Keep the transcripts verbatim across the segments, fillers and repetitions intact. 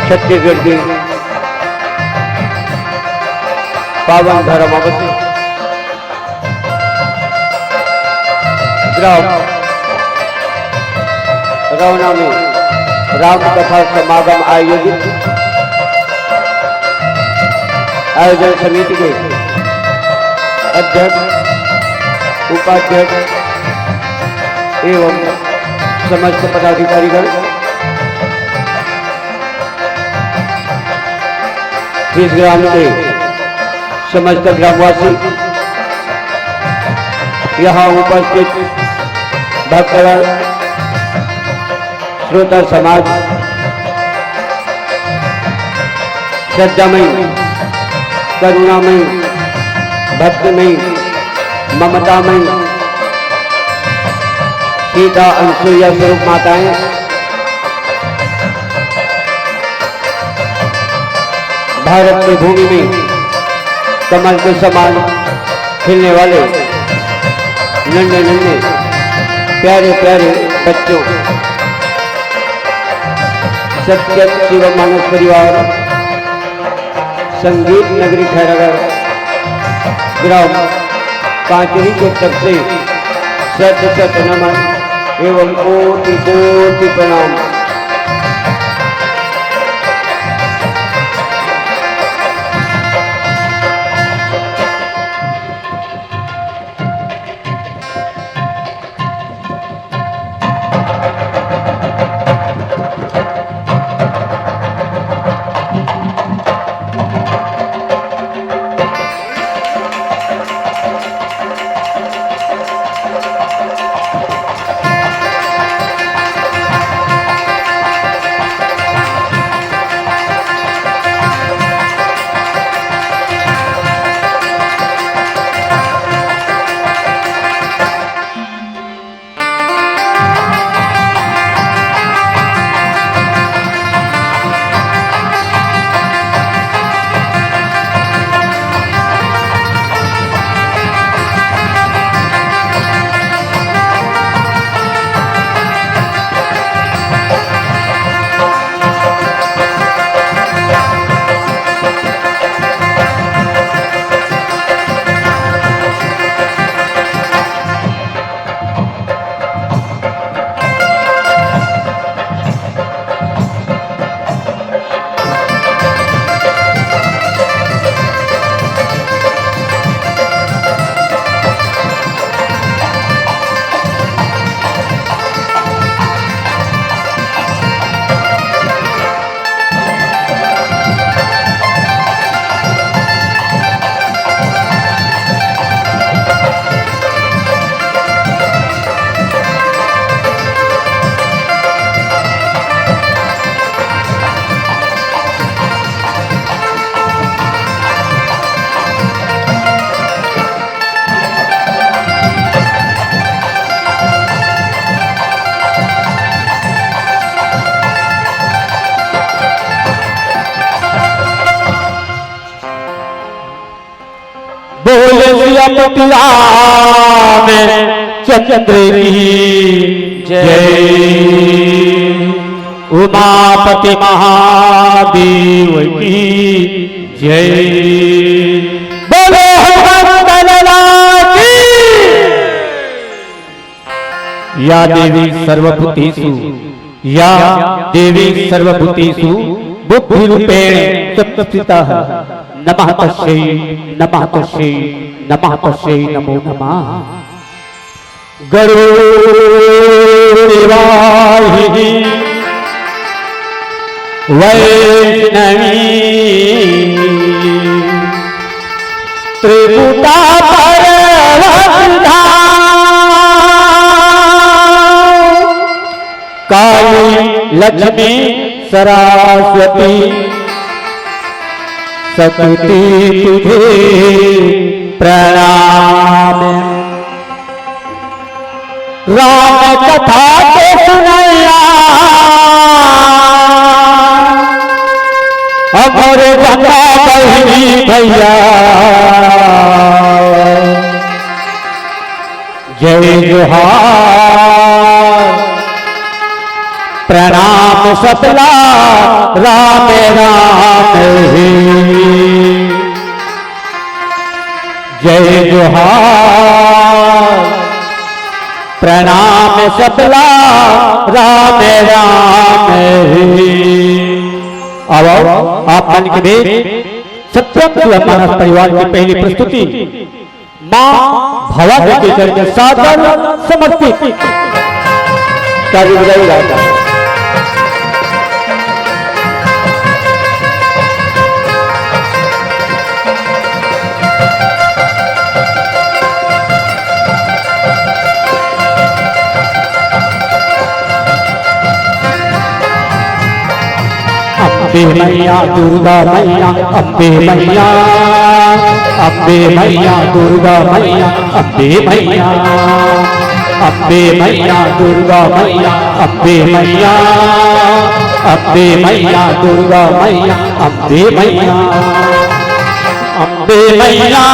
छत्तीसगढ़ के पावन धर्म अवश्य ग्राम रौना में राम कथा समागम आयोजित, आयोजन समिति के अध्यक्ष, उपाध्यक्ष एवं समस्त पदाधिकारीगण, इस ग्राम के समस्त ग्रामवासी, यहाँ उपस्थित भक्तगण, श्रोता समाज, श्रद्धामयी, करुणामयी, भक्तिमयी, ममतामयी सीता अनसुईया स्वरूप माताएं, भारत की भूमि में कमल के समान खिलने वाले नन्हे नन्हे प्यारे प्यारे बच्चों, सत्यम शिव मानस परिवार, संगीत नगरी खैरागढ़, ग्राम पांचरी के तरफ से शत शत नमन एवं कोटि कोटि प्रणाम। बोल सियापति रामचंद्र की जय, उमापति महादेव की जय। बोलो हनुमंत लाला की। या देवी सर्वभूतेषु, या देवी सर्वभूतेषु बुद्धिरूपेण संस्थिता। नमः तस्यै, नमः तस्यै, नमः तस्यै नमो नमः। गरुड़ वाहिनी वैष्णवी त्रिपुटा पर्वत धाम। काली लक्ष्मी सरस्वती शक्ति तुझे प्रणाम। राम कथा के सुनैया हमर गंगा बहिनी भैया, जय जोहार, प्रणाम सबला राम राम हे। जय जोहार, प्रणाम सबला राम राम हे। अब आप मन के बीच सत्यम शिव मानस परिवार की पहली प्रस्तुति माँ भवानी के चरण में सादर समर्पित। क्या भी बजाई जाएगा। अम्बे मैया दुर्गा मैया, अम्बे मैया, अम्बे मैया दुर्गा मैया, अम्बे मैया, अम्बे मैया दुर्गा मैया, अम्बे मैया, अम्बे मैया दुर्गा मैया, अम्बे मैया, अम्बे मैया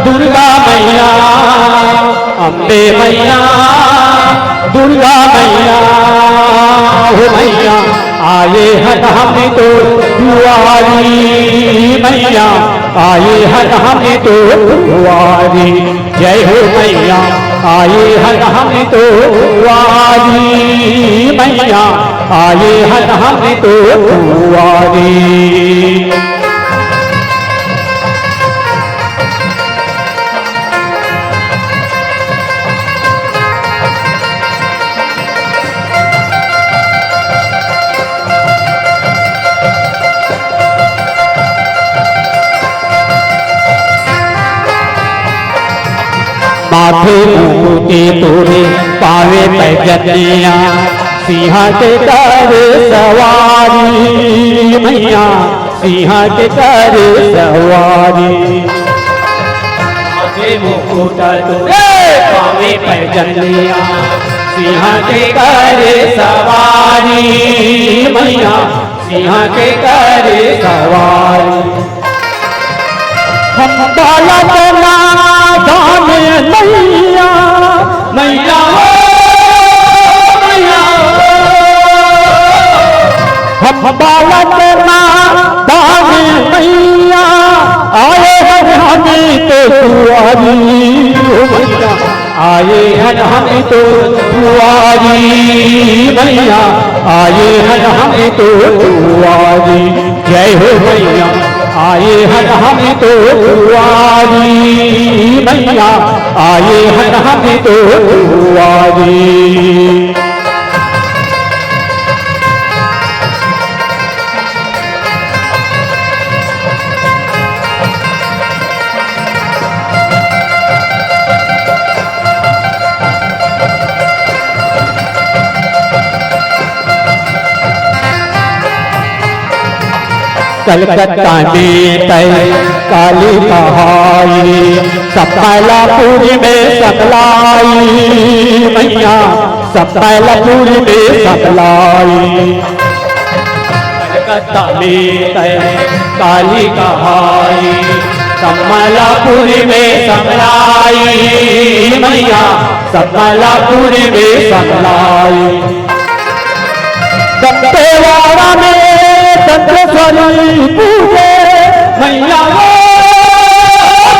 दुर्गा मैया, अम्बे मैया दुर्गा मैया, हो मैया, आए हन हम तो दुआरी मैया, आए हन हम तो दुआरी। जय हो मैया, आए हन हम तो दुआरी मैया, आए हन हम तो दुआरी। माथे मुकुटे तोरे पावे पैजनिया, सिंहा के करे सवारी मैया, सिंहा के करे सवारी। माथे मुकुट तोरे पावे पैजनिया, सिंहा के करे सवारी मैया, सिंहा के करे सवारी। हम बालक नादान मैया, मैया हो, मैया हो। हम बालक नादान मैया, आए हैं हम तो दुआरी हो मैया। आए हन हम तो दुआरी मैया, आए हन हम तो दुआरी। जय हो मैया, आए हन हम तो दुआरी मैया, आए हन हम तो दुआरी। कलकत्ता में तै काली कहाई, सब मैलापुरी में सकलाई मैया, सब मैलापुरी में सकलाई। कलकत्ता में तै काली कहाई, सब मैलापुरी में सकलाई मैया, सब मैलापुरी में सकलाई। दंतेवाड़ा में दंतेश्वरी पूजे मैया हो,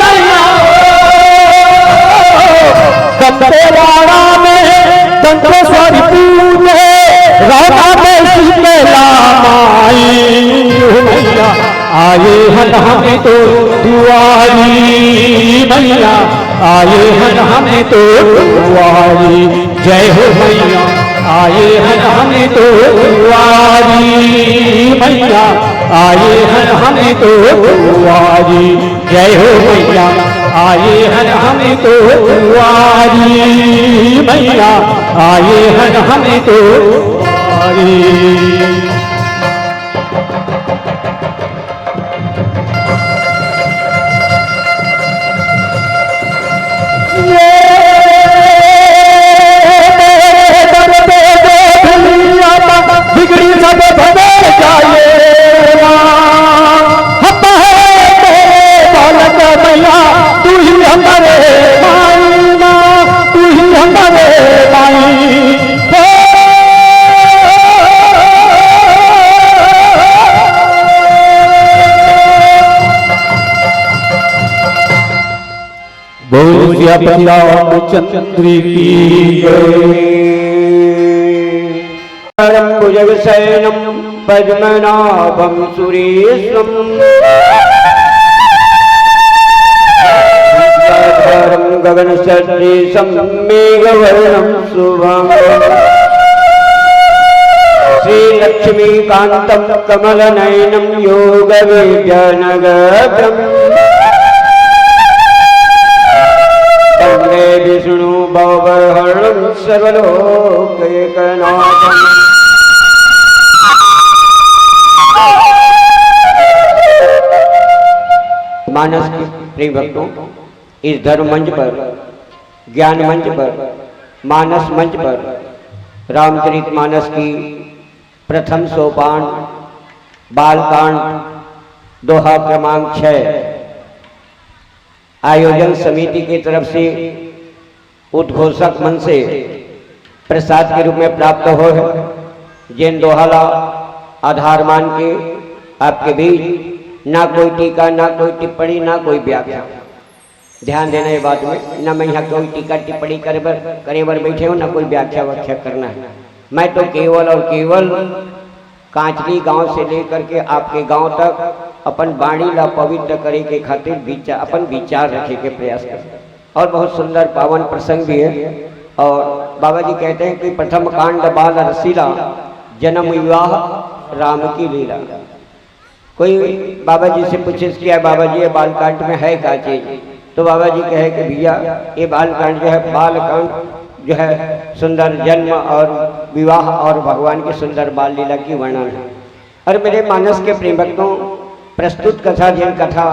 मैया हो। दंतेवाड़ा में दंतेश्वरी पूजे, रौना में शीतला माई हो मैया। आए हन हम तो दुआरी मैया, आए हन हम तो दुआरी। जय हो मैया, आए हन हम तो दुआरी मैया, आए हन हम तो दुआरी। जय हो मैया, आए हन हम तो दुआरी मैया, आए हन हम तो दुआरी। बिगड़ी सब भले जाए। हम है तेरे बालक मैया, तू ही हमारे माई माँ, तू ही हमारे माई। हे श्री श्याम रामचंद्र की जय। भुजगशयनं पद्मनाभं सुरेशं। गगनसदृशं मेघवर्णं शुभं। श्रीलक्ष्मीकान्तं कमलनयनं योगविद्यानगभ्रं। वन्दे विष्णु भवभयहरणं सर्वलोकैकनाथं। मानस के प्रिय भक्तों, इस धर्म मंच पर, ज्ञान मंच पर, मानस मंच पर रामचरित मानस की प्रथम सोपान बालकांड दोहा क्रमांक छः आयोजन समिति की तरफ से उद्घोषक मन से प्रसाद के रूप में प्राप्त हो है। जेन दोहा ला आधार मान के आपके बीच ना कोई टीका, ना कोई टिप्पणी, ना कोई व्याख्या। ध्यान देना ये बात में, ना मैं यहाँ कोई टीका टिप्पणी करे बर, करे बर बैठे हूँ, ना कोई व्याख्या व्याख्या करना है। मैं तो केवल और केवल कांचली गांव से लेकर के आपके गांव तक अपन वाणी ला पवित्र करे के खातिर विचार, अपन विचार रखे के प्रयास करते हैं। और बहुत सुंदर पावन प्रसंग भी है। और बाबा जी कहते हैं कि प्रथम कांड बाल रसीला, जन्म विवाह राम की लीला। कोई बाबा जी से पूछे कि "बाबा जी, ये बालकांड में है क्या चीज?" तो बाबा जी कहे कि "भैया, ये बालकांड जो है, बालकांड जो है, सुंदर जन्म और विवाह और भगवान की सुंदर बाल लीला की वर्णन है।" और मेरे मानस के प्रेम भक्तों, प्रस्तुत कथा, जेन कथा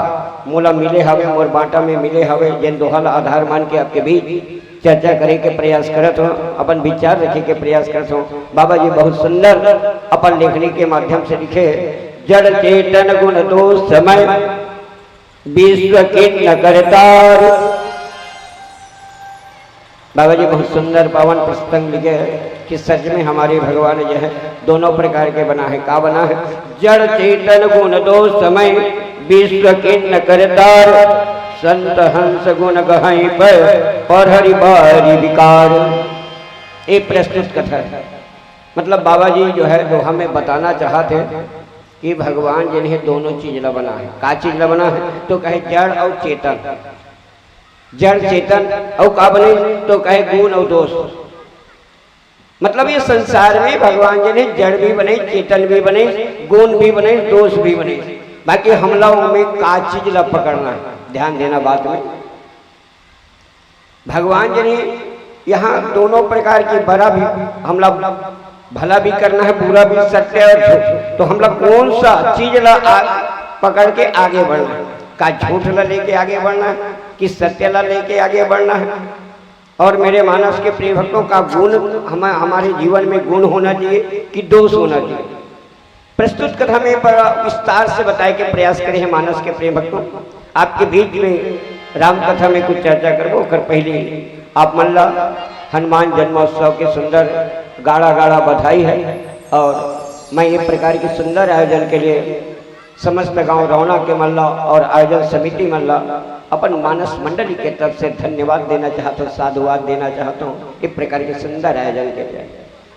मोला मिले हवे, मोर बांटा में मिले हवे, जेन दोहा ला आधार मान के आपके बीच चर्चा करे के प्रयास करत हों, अपन विचार रखे के प्रयास करत हों। बाबा जी बहुत सुंदर अपन लेखनी के माध्यम से लिखे, "जड़ चेतन गुण दोष समय, विश्व किन्न करतार।" बाबा जी बहुत सुंदर पावन प्रसंग लिखे हैं कि सच में हमारे भगवान जो है, दोनों प्रकार के बना है। का बना है? "जड़ चेतन गुण दोष समय, विश्व किन्न करतार, संत हंस गुण गहई पर, और हरि बारी विकार।" ये प्रस्तुत कथा है। मतलब बाबा जी जो है, दोहा में बताना चाहते हैं कि भगवान जिन्हें दोनों चीज ला बना है। का चीज ला बना है? तो कहे जड़ और चेतन। जड़ चेतन अउ का बने? तो कहे गुण अउ दोष। मतलब ये संसार में भगवान जी ने जड़ भी बने, चेतन भी बने, गुण भी बने, दोष भी बने। बाकी हमला ओमे का चीज ला पकड़ना है, ध्यान देना बात में। भगवान जी ने यहाँ दोनों प्रकार की बड़ा भी, हमला भला भी करना है, बुरा भी, सत्य और झूठ। तो हमला कौन सा चीज ला आ, पकड़ के आगे बढ़ना है? का झूठ ला लेके आगे बढ़ना है कि सत्य ला लेके आगे बढ़ना है? और मेरे मानस के प्रिय भक्तों, का गुण हम, हमारे जीवन में गुण होना चाहिए कि दोष होना चाहिए? प्रस्तुत कथा में बड़ा विस्तार से बताए के प्रयास करे हैं मानस के प्रेम भक्तों। आपके बीच में राम कथा में कुछ चर्चा करबो, ओकर पहले आप मन ला हनुमान जन्मोत्सव के सुंदर गाड़ा गाड़ा बधाई है। और मैं ये प्रकार के सुंदर आयोजन के लिए समस्त गांव रौना के मन ला और आयोजन समिति मन ला अपन मानस मंडली के तरफ से धन्यवाद देना चाहता हूँ, साधुवाद देना चाहता हूँ, ये प्रकार के सुंदर आयोजन के लिए।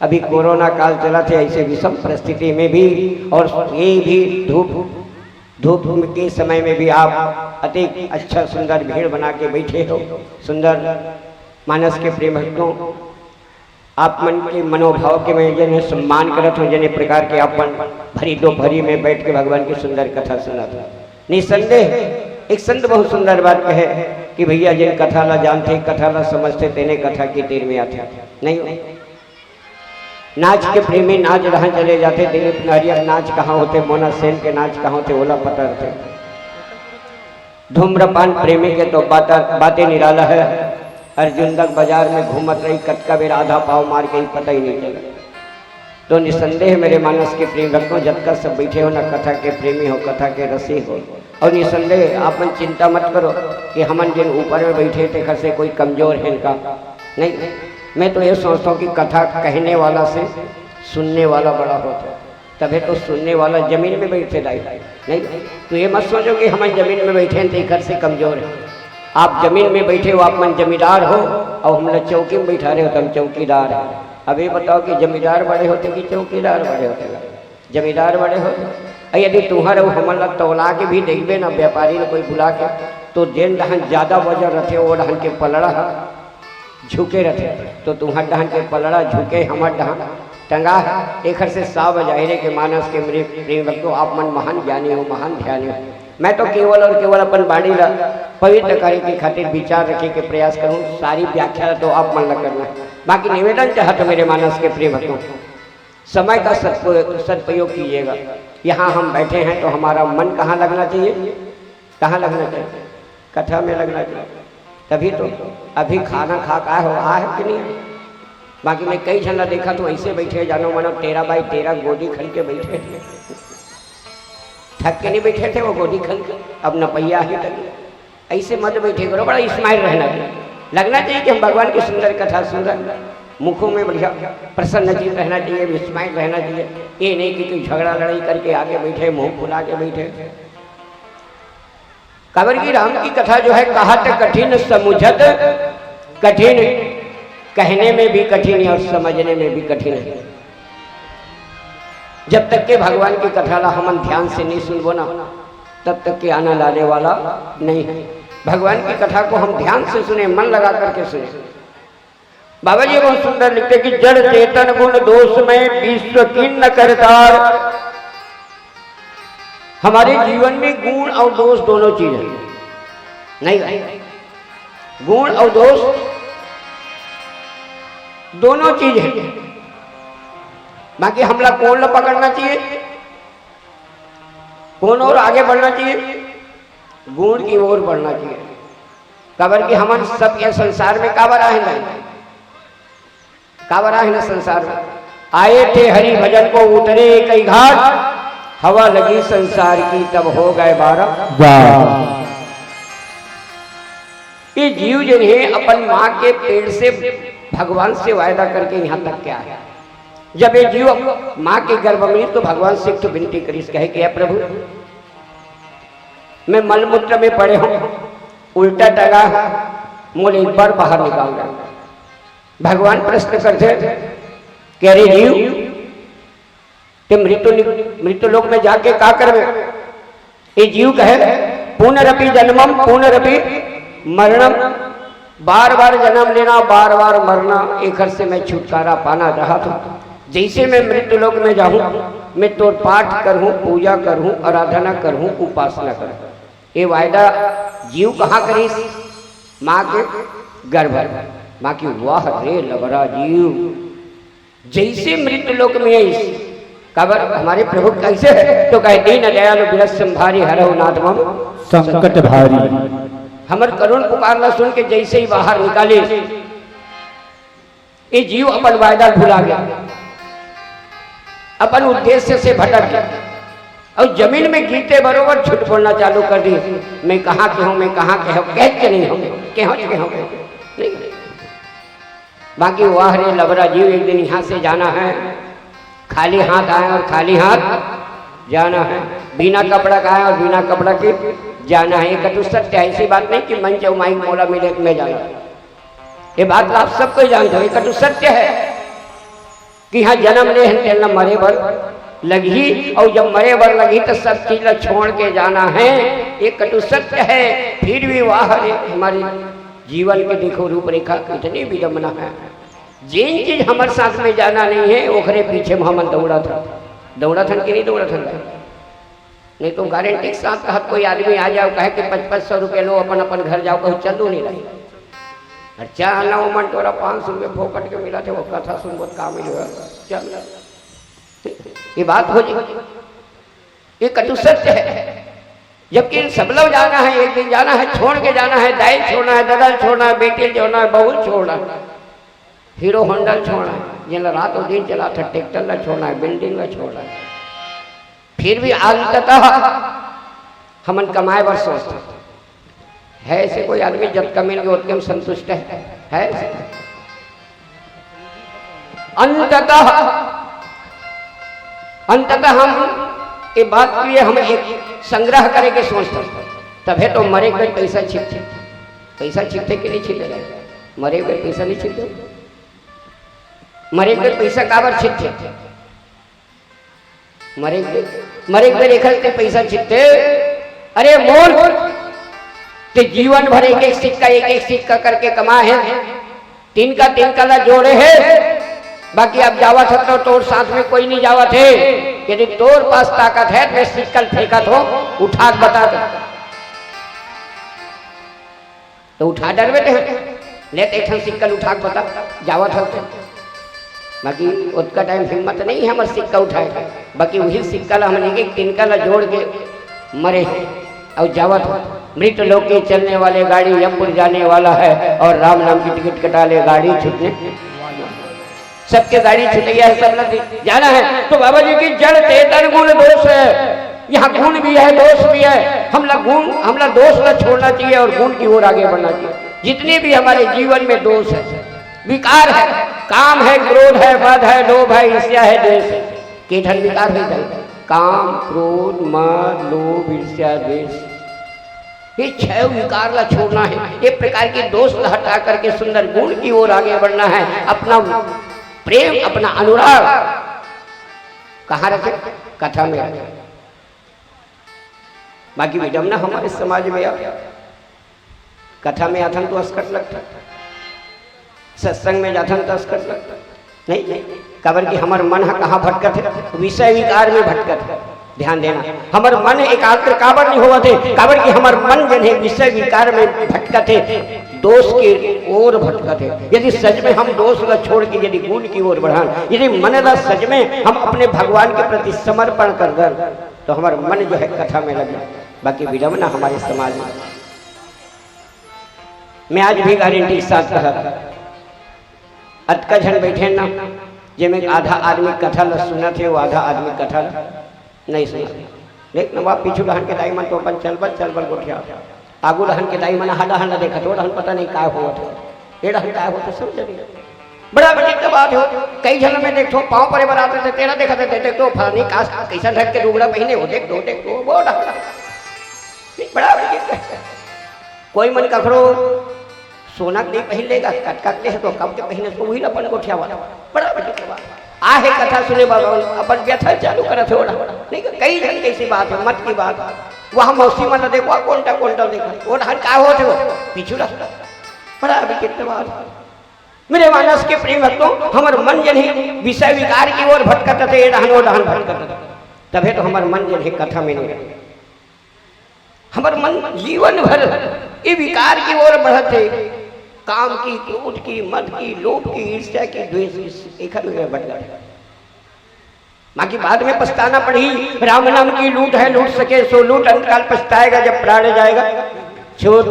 अभी कोरोना काल चलत हे, ऐसे विषम परिस्थिति में भी, और ये भी धूप, धूप के समय में भी आप अति अच्छा सुंदर भीड़ बना के बैठे हो। सुंदर मानस के प्रेम भक्तों, आप मन के मनोभाव के मैं जेन सम्मान करत हूँ, जेन प्रकार के अपन भरी दोपहरी में बैठ के भगवान की सुंदर कथा सुनत हो। निसंदेह एक संत बहुत सुंदर बात कहे कि भैया, जेन कथा ला जानथे, कथा ला समझथे, तेने कथा के तीर में आथे। नहीं हो? नाच के प्रेमी नाच रहा चले जाते, दिलीप नहरिया के नाच कहाँ होते, मोना सेन के नाच कहाँ होते, ओला पता रहते। धूम्रपान प्रेमी के तो बात, बातें निराला है। अर्जुंदक बाजार में घूमत रही, कतका बेर आधा पाव मार के ही पता ही नहीं चला। तो निसंदेह मेरे मानस के प्रेम भक्तों, जतका सब बैठे हो ना, कथा के प्रेमी हो, कथा के रसी हो, और निसंदेह आप मन चिंता मत करो कि हमन जिन ऊपर में बैठे तेखर से कोई कमजोर है इनका। नहीं, मैं तो ये सोचता हूँ कि कथा कहने वाला से सुनने वाला बड़ा होता है, तभी तो सुनने वाला जमीन में बैठे दाई। नहीं, तो ये मत सोचो कि हम जमीन में बैठे हैं तो घर से कमजोर है। आप जमीन में बैठे हो, आप मन जमींदार हो, अउ हमला चौकी में बैठा रहे हो, तो हम चौकीदार हैं। अब ये बताओ कि जमींदार बड़े होते कि चौकीदार बड़े होते? जमींदार बड़े होते। अउ यदि तुहर अउ हमन ला तौला के भी देखबे ना, व्यापारी ला कोई बुला के, तो जेन डहन ज्यादा वजन रथे, वो डहन के पलड़ा ह झुके रथे, तो तुहर डहन के पलड़ा झुके, हमर डहन टंगा है। एखर से साफ जाहिर है कि मानस के मेरे प्रेम भक्तों, आप मन महान ज्ञानी हो, महान ध्यानी हो। मैं तो केवल और केवल अपन बाणी ला पवित्र करे के खातिर विचार रखे के प्रयास करूं। सारी व्याख्या तो आप मन ला करना है, बाकी निवेदन चाहत मेरे मानस के प्रेम भक्तों, समय का सदुपयोग, सदुपयोग कीजिएगा। यहाँ हम बैठे हैं तो हमारा मन कहाँ लगना चाहिए? कहाँ लगना चाहिए? कथा में लगना चाहिए। तभी तो अभी खाना खा के आए हो, आए हो कि नहीं आए? बाकी मैं कई झन ला देखा तो ऐसे बैठे, जानो मानो तेरह बाई तेरह गोदी खन के बैठे, थक के नहीं बैठे थे वो गोदी खन के। अब नपैया ही तक ऐसे मत बैठे करो, बड़ा स्माइल रहना चाहिए, लगना चाहिए कि हम भगवान की सुंदर कथा सुन रहे हैं। मुखों में बढ़िया प्रसन्न चीज रहना चाहिए, स्माइल रहना चाहिए। ये नहीं कि कोई झगड़ा लड़ाई करके आके बैठे, मुंह फुला के बैठे। काबर कि राम की कथा जो है, कहत कठिन समुझत कठिन, कहने में भी कठिन और समझने में भी कठिन है। जब तक के भगवान की कथा ला हमन ध्यान से नहीं सुनबो ना, तब तक के आनंद आने वाला नहीं है। भगवान की कथा को हम ध्यान से सुने, मन लगा करके सुने। बाबा जी बहुत सुंदर लिखते कि जड़ चेतन गुण दोष में विश्व कीन करतार। हमारे जीवन में गुण और दोष दोनों चीज है, नहीं भाई? गुण और दोष दोनों चीज है। बाकी हमला कौन ला पकड़ना चाहिए, कौन और आगे बढ़ना चाहिए? गुण की ओर बढ़ना चाहिए। काबर कि हमन सब ये संसार में काबर आए हैं? काबर आए हैं संसार में? आए थे हरि भजन को, उतरे कई घाट, हवा लगी संसार की, तब हो गए बारह। वाह। ये जीव जिन्हें अपन माँ के पेट से भगवान से वायदा करके यहाँ तक क्या है, जब ये जीव माँ के गर्भ में, तो भगवान से एक तो विनती करिस, कहे कि हे प्रभु, मैं मलमूत्र में पड़े हूँ, उल्टा टंगा हूँ, मोला एक बार बाहर निकाल दे। भगवान प्रश्न करते कि अरे जीव, ते मृत्यु नि-, मृत्यु लोक में जाके का करबे? ये जीव कहे, पुनरपि जन्मम पुनरपि मरणम, बार बार जन्म लेना, बार बार मरना, एकर से मैं छुटकारा पाना चाहत हूँ। जैसे मैं मृत्यु लोक में जाहूँ, मैं तोर पाठ करहूँ, पूजा करहूँ, आराधना करहूँ, उपासना करहूँ। ये वायदा जीव कहाँ करिस? माँ के गर्भ। माँ की वाह रे लबरा जीव, जैसे मृत्यु लोक में आइस, काबर हमारे प्रभु कैसे है, तो कहे दीन दयालु विरज संभारी हरहु नाथ मम संकट भारी। हमर करुण पुकार ला सुन के जैसे ही बाहर निकालिस, ये जीव अपन वायदा भुला गया, अपन उद्देश्य से भटक गया और जमीन में गिरते बरोबर झूठ बोलना चालू कर दी। मैं कहाँ के हूँ, मैं कहाँ के हूँ, कह के नहीं हूँ, कह के हूँ, नहीं। बाकी वाह रे लबरा जीव, एक दिन यहाँ से जाना है, खाली हाथ आए और खाली हाथ जाना है, बिना कपड़ा का आए और बिना कपड़ा के जाना है। ये कटु सत्य है, ऐसी बात नहीं कि मंच और माइक मोला मिले तो मैं जाना। ये बात आप सबको जानते हो, ये कटु सत्य है कि यहाँ जन्म ले हैं तेला मरे बर लगही, और जब मरे बर लगही तो सब चीज ला छोड़ के जाना है। ये कटु सत्य है। फिर भी वाह रे, हमारे जीवन के देखो रूपरेखा कितनी विडम्बना है। जिन चीज हमारे साथ में जाना नहीं है, ओकरे पीछे में हमन दौड़त हन, दौड़त हन कि नहीं दौड़त हन? नहीं तो गारंटी के साथ कहत कोई आदमी आ जाओ, कहे कि पचपन सौ रुपये लो, अपन अपन घर जाओ, कहूँ चलू नहीं रही। अच्छा, आना वो मन तोरा पाँच सौ रुपये फोकट के मिला थे, वो कथा सुनबो त काम ही होगा। चल, ये बात हो जी, ये कटु सत्य है। जबकि इन सब लोग जाना है, एक दिन जाना है, छोड़ के जाना है, दाई छोड़ना है, ददा छोड़ना है, बेटी छोड़ना है, बहू छोड़ना है, हीरो होंडा छोड़ना है, जिन रात और दिन चला था, ट्रैक्टर ला छोड़ना है, बिल्डिंग ला छोड़ना है। फिर भी अंततः हमन कमाए बर सोचथन। है ऐसे कोई आदमी जतका मिल गए ओतके में संतुष्ट है? है ऐसे? अंततः, अंततः हम ये बात के लिए हम एक संग्रह करे के सोचथन, तभे तो मरे के पैसा छिप छिप। पैसा छिपथे कि नहीं छिपथे? मरे के बेर पैसा नहीं छिपथे? मरे के बेर पैसा काबर छिपथे? मरे के बेर, मरे के बेर एखर के पैसा छिपथे। अरे मूर्ख, ते जीवन भर एक एक सिक्का, एक एक सिक्का करके कमाए हे, तिनका तिनका ला जोड़े हे, बाकी अब जावत हे तो तोर साथ में कोई नहीं जावत हे। यदि तोर पास ताकत हे, मैं सिक्का ल फेंकत हों, उठा के बता दे। तो उठा डरबे ते, ले ते एक ठन सिक्का ल उठा के बता, जावत हो तो। बाकी ओतका टाइम हिम्मत नहीं हे हमर सिक्का उठाए, बाकी वही सिक्का ला हमन एक एक तिनका ला जोड़ के मरे हे। और जावत हो, मृत लोक के चलने वाले गाड़ी यमपुर जाने वाला है और राम नाम की टिकट कटा ले गाड़ी छूटने। सबके गाड़ी छुटैया है, सब लग जाना है। तो बाबा जी की जड़ चेतन गुण दोष है, यहाँ गुण भी है, दोष भी है। हमला गुण, हमला दोष ला छोड़ना चाहिए और गुण की ओर आगे बढ़ना चाहिए। जितने भी हमारे जीवन में दोष है, विकार है, काम है, क्रोध है, मद है, लोभ है, ईर्ष्या है, द्वेष है, के ठन विकार हो जाए, काम, क्रोध, मद, लोभ, ईर्ष्या, द्वेष, ये छह विकार ला छोड़ना है। ये प्रकार के दोष ला हटा करके सुंदर गुण की ओर आगे बढ़ना है। अपना प्रेम, अपना अनुराग कहाँ रखे? कथा में रखे। बाकी विडम्बना हमारे समाज में यार, कथा में आथन तो असकट लगता, सत्संग में जाथन तो असकट लगता। नहीं, नहीं, काबर कि हमर मन ह कहाँ भटकत हे? विषय विकार में भटकत हे। ध्यान देना, हमर मन एकाग्र काबर नहीं होवत हे? काबर कि हमर मन जन हे विषय विकार में भटकत हे, दोष की ओर भटकत हे। यदि सच में हम दोष ला छोड़ के यदि गुण की ओर बढ़न, यदि मन ला सच में हम अपने भगवान के प्रति समर्पण कर दन, तो हमर मन जो है कथा में लगे। बाकी विडम्बना हमारे समाज में। मैं आज भी गारंटी के साथ कहत, अतका झन बैठे ना, जेमे आधा आदमी कथा ला सुनत हे, वो आधा आदमी कथा ला नहीं सुनत। देख ना, वहाँ पीछू डहन के दाई मन तो अपन चलबल चलबल गोठिया, आगू डहन के दाई मन हा डहन ला देखत, वो डहन पता नहीं का होवत हे, ये डहन का होवत हे, समझ नहीं। बड़ा विचित्र बात हो, कई झन में देखथो पाँव परे बर आथे, तेला देखत हे, देख तो फलानी का कैसन ढंग के लुगड़ा पहिने हो, देख तो, देख तो, वो डहन। बड़ा विचित्र। कोई मन कखरो सोना के नहीं पहिन लेगा, कतका के हे तो कब के पहिने, तो वही ला अपन गोठियावा। बड़ा विचित्र बात। आहे कथा सुने बर, अपन व्यथा चालू करत हे ओला। नहीं तो कई झन कैसी बात है, मत की बात। वहाँ मौसी मन ला देखो, कोंटा कोंटा देखो, वो डहन का होत हे वो? पीछू रह। बड़ा विचित्र बात। मेरे मानस के प्रेम भक्तों, हमर मन जन ही विषय विकार की ओर भटकत हे, ये डहन वो डहन भटकत हे। तभे तो हमर मन जन ही कथा में नहीं रहे। हमर मन जीवन भर ये विकार की ओर बढ़त हे, काम की, क्रोध की, मद की, लोभ की, ईर्ष्या की, द्वेष की, एखर में भटकत हे। बाकी बाद में पछताना पड़ही, राम नाम की लूट है, लूट सके सो लूट, अंतकाल पछताएगा जब प्राण जाएगा। छोड़,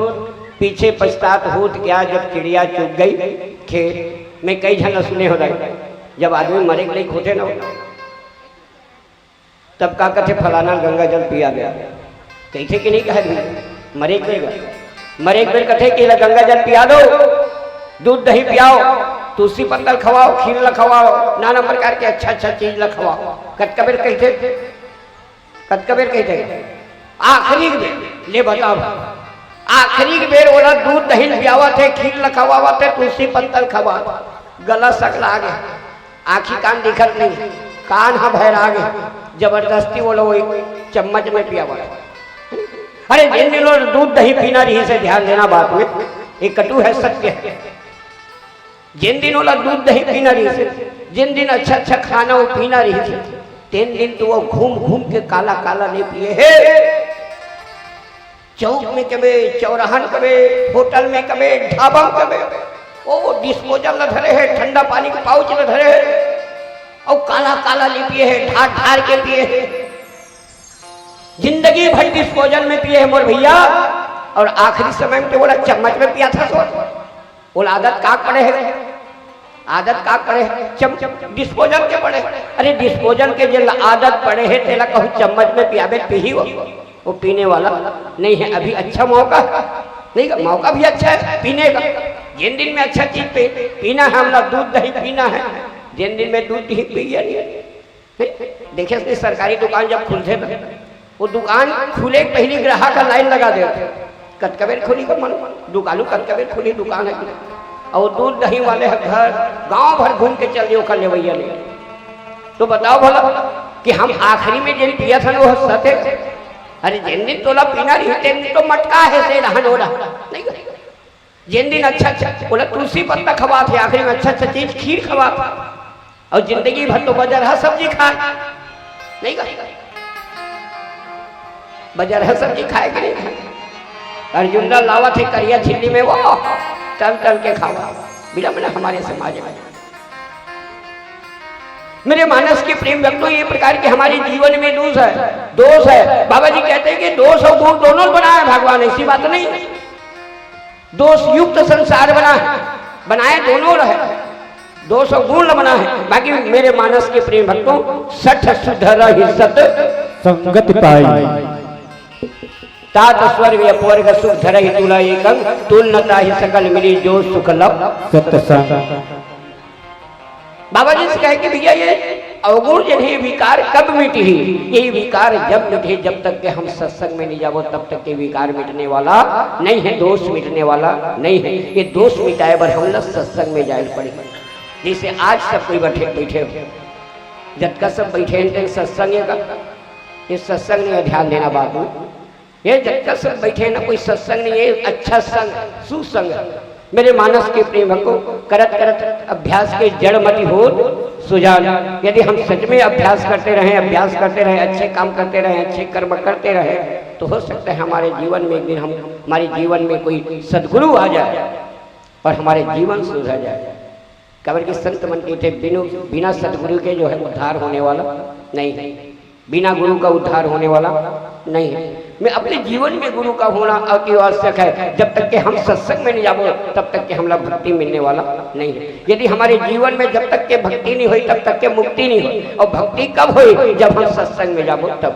पीछे पछतात होत क्या, जब चिड़िया चुग गई खेत में। कई झन सुने हो रहे, जब आदमी मरे के लायक होथे ना, तब का कथे, फलाना गंगा जल पिया दे, कहिथे कि नहीं कहे भी? मरे के बेर, मरे के बेर कथे कि ला गंगा जल पिया दो, दूध दही पियाओ, तुलसी पत्तल खवाओ, खीर ला खवाओ, नाना प्रकार के अच्छा अच्छा चीज ला खवाओ। कतका बेर कहिथे? कतका बेर कहिथे? आखिरी के बेर। ले बताओ, आखिरी के बेर ओला दूध दही पियावत हे, खीर ला खवावत हे, तुलसी पत्तल खवावत, गला सकला गे, आँखी कान दिखत नहीं, कान ह भैरा गे, जबरदस्ती ओला वही चम्मच में पियावत। अरे जिन दिन ओला दूध दही पीना रहिस हे, ध्यान देना बात में, ये कटु है, सत्य है। जिन दिन ओला दूध दही पीना रहिस हे, जिन दिन अच्छा अच्छा खाना वो पीना रहिस हे, तेन दिन तो वो घूम घूम के काला काला नहीं पिए हे। चौक में कबे, चौराहन कबे, होटल में कबे, ढाबा में कबे, वो डिस्पोजल ला धरे हे, ठंडा पानी के पाउच ला धरे हे, और काला काला नहीं पिए हे, ढार ढार के पिए हे। जिंदगी भर डिस्पोजल में पिए हे मोर भैया, और आखिरी समय में तो ओला चम्मच में पियाथे। ओला आदत का पड़े हे? आदत का पड़े हे? चम-, डिस्पोजल के पड़े हे। अरे डिस्पोजल के जेला आदत पड़े हे, तेला कहूँ चम्मच में पियाबे त पीही वो? वो पीने वाला नहीं हे। अभी अच्छा मौका हे, नहीं का? मौका भी अच्छा हे पीने का। जिन दिन में अच्छा चीज पी-, पीना हे, हमला दूध दही पीना हे, जिन दिन में दूध दही पी लिया नहीं। देखे हस सरकारी दुकान जब खुलथे ना, वो दुकान खुले के पहिली ग्राहक ह लाइन लगा देथे। कतका बेर खुली का मन, दुकालू कतका बेर खुली दुकान है। और दूध दही वाले ह घर गांव भर घूम के चल दिए ओकर लेवैया ले। तो बताओ भला कि हम आखिरी में जेन पियत हन वो सत है? अरे जेन दिन तोला पीना रही तेन दिन तो मटका है से रहन हो रहा नहीं। जेन दिन अच्छा अच्छा बोला तुलसी पत्ता खवात है, आखिरी में अच्छा अच्छा चीज खीर खवात है। और जिंदगी भर तो बजरहा सब्जी खाए, नहीं खाए? बजरहा सब्जी खाए कि नहीं खाए? अर्जुन दा लावत है करिया झिल्ली में, वो तल तल के खावा। बिना, बिना हमारे समाज में। मेरे मानस के प्रेम भक्तों, ये प्रकार के हमारे जीवन में दोष है, दोष है। बाबा जी कहते हैं कि दोष और गुण दोनों बनाए भगवान, ऐसी बात नहीं। दोष युक्त संसार बना है, बनाए दोनों रहे, दोष और गुण बना है। बाकी मेरे मानस के प्रेम भक्तों, सठ सुधरहि सत संगति पाई। तात स्वर्ग अपवर्ग सुख धरहि तुला एकंग, तुल न ताहि सकल मिली जो सुख लभ सत्संग। बाबा जी से कहे कि भैया ये अवगुण जो है विकार कब मिटी ही? ये विकार जब मिटे, जब तक के हम सत्संग में नहीं जाबो तब तक के विकार मिटने वाला नहीं है, दोष मिटने वाला नहीं है। ये दोष मिटाए बर हमला सत्संग में जाए पड़े। जैसे आज सब कोई बैठे बैठे हो, जतका सब बैठे हैं तेन सत्संग है का? ये सत्संग नहीं है, ध्यान देना बाबू। ये जतका सब बैठे हैं ना, कोई सत्संग नहीं है, अच्छा संग, सुसंग। मेरे मानस के प्रेम को करत करत अभ्यास के जड़ मति होत सुजान। यदि हम सच में अभ्यास करते रहें, अभ्यास करते रहें, अच्छे काम करते रहें, अच्छे कर्म करते रहें, तो हो सकता है हमारे जीवन में एक दिन हम, हमारे जीवन में कोई सदगुरु आ जाए और हमारे जीवन सुधर जाए। काबर कि संत मन कहते बिनु, बिना सदगुरु के जो है उद्धार होने वाला नहीं है, बिना गुरु का उद्धार होने वाला नहीं है। मैं अपने जीवन में गुरु का होना अति आवश्यक है। जब तक के हम सत्संग में नहीं जाबो तब तक के हमला भक्ति मिलने वाला नहीं है। यदि हमारे जीवन में जब तक के भक्ति नहीं हुई तब तक के मुक्ति नहीं हुई। और भक्ति कब हुई? जब हम सत्संग में जाबो तब।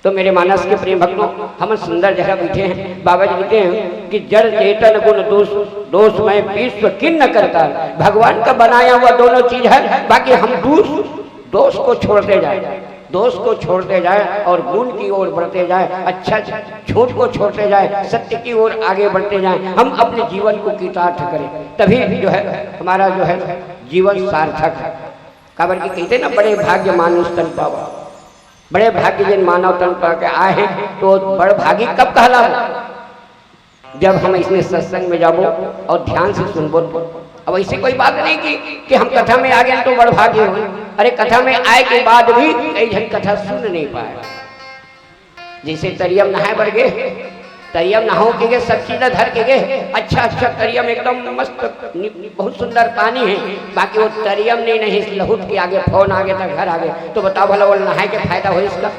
तो मेरे मानस के प्रेम भक्तों, हम सुंदर जगह बैठे हैं। बाबा जी कहते हैं कि जड़ चेतन गुण दोष, दोष में विश्व किन्न करता। भगवान का बनाया हुआ दोनों चीज है, बाकी हम दोष, दोष को छोड़ते जाए, दोष को छोड़ते जाए और गुण की ओर बढ़ते जाए, अच्छा झूठ को छोड़ते जाए, सत्य की ओर आगे बढ़ते जाए, हम अपने जीवन को कृतार्थ करें, तभी जो है हमारा जो है जीवन सार्थक है। काबर कि कहते ना, बड़े भाग्य मानुष तन पावा, बड़े भाग्य जिन मानव तन पा के आए हैं, तो बड़ भागी कब कहलाबो? जब हम इसमें सत्संग में जाबो और ध्यान से सुनबो तो। अब ऐसी कोई बात नहीं कि, कि हम कथा में आ गए तो बड़ भागी हो। अरे, कथा में आए के बाद भी कई जन कथा सुन नहीं पाए। जैसे तरिया में नहाए बर गे, तरिया में नहाओ के गे, सब चीज ला धर के गे, अच्छा अच्छा तरिया में एकदम मस्त नि-, बहुत सुंदर पानी है, बाकी वो तरिया में नहीं, नहीं लहुट के आगे, फोन आगे तक घर आगे, तो बताओ भला वो नहाए के फायदा हो इसका?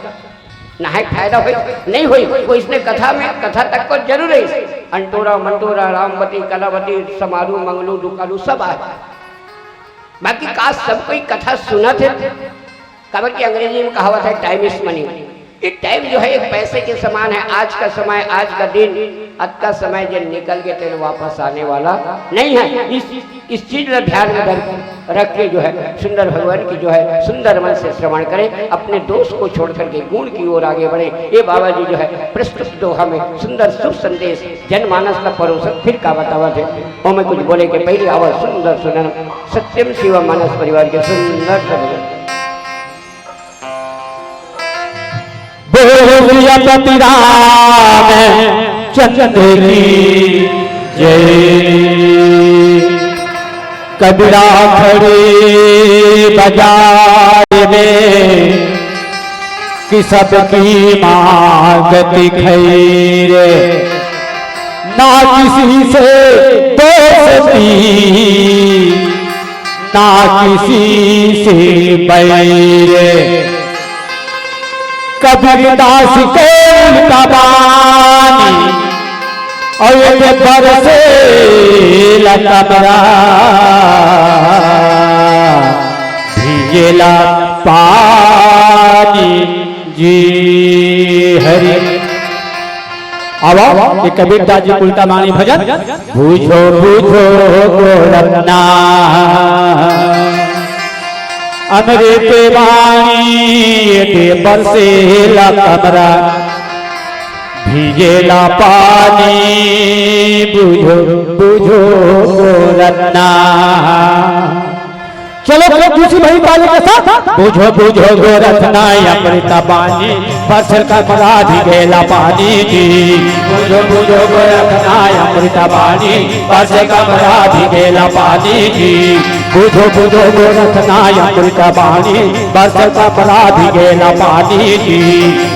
नहाए के फायदा हो? नहीं होई। वो इसने कथा में, कथा तक को जरूर है। अंटोरा मंटोरा रामवती कलावती समारू मंगलू डुकालू सब आए, बाकी का सब कोई कथा सुनत है? काबर कि अंग्रेजी में कहावत है, टाइम इज मनी। ये टाइम जो है एक पैसे के समान है। आज का समय, आज का दिन, आज का समय जो निकल के तेरे वापस आने वाला नहीं है। इस, इस चीज ला ध्यान में धर, रख के जो है सुंदर भगवान की जो है सुंदर मन से श्रवण करें, अपने दोष को छोड़ करके गुण की ओर आगे बढ़े। ये बाबा जी जो है प्रस्तुत दोहा में सुंदर शुभ संदेश जनमानस का परोसत फिर का बतावत है। ओमे कुछ बोले के पहले आवाज सुंदर सुनन सत्यम शिव मानस परिवार के सुंदर से भजन। बोल सियापति राम चंद्र की जय। कबीरा खड़े बाजार में कि सबकी मांगत खैर, ना किसी से दोस्ती, ना किसी से बैर। कबीर दास के उल्टा बानी और ये बरसे कमरा भीगेला पानी जी हरि। आवा, ये कबीर दास जी उल्टा बानी भजन। पूछो पूछो गोरखनाथ, अमृत वाणी ये बरसेला कमरा भीगेला पानी बुझो, बुझो गोरखना। चलो, चलो, दूसरी भाई ताली के साथ। बुझो, बुझो गोरखना अमृत पानी, बरसे कमरा भीगेला पानी जी। बुझो, बुझो गोरखना अमृत पानी, बरसे कमरा भीगेला पानी जी। बुझो, बुझो गोरखना अमृत पानी, बरसे कमरा भीगेला पानी जी।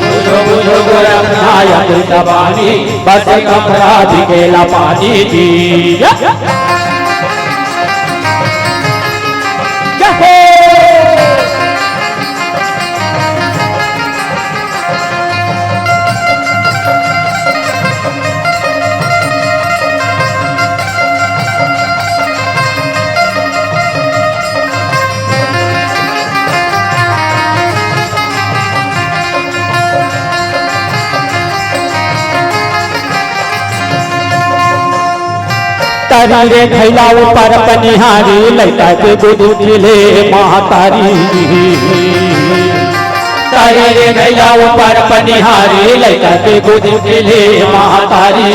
बुझो, बुझो गोरखना अमृत पानी, बरसे कमरा भीगेला पानी जी। या, या। जय हो। तारी रे घैला ऊपर पनिहारी, लइका के गोदी उठिले महतारी। तारी रे घैला ऊपर पनिहारी, लइका के गोदी उठिले महतारी।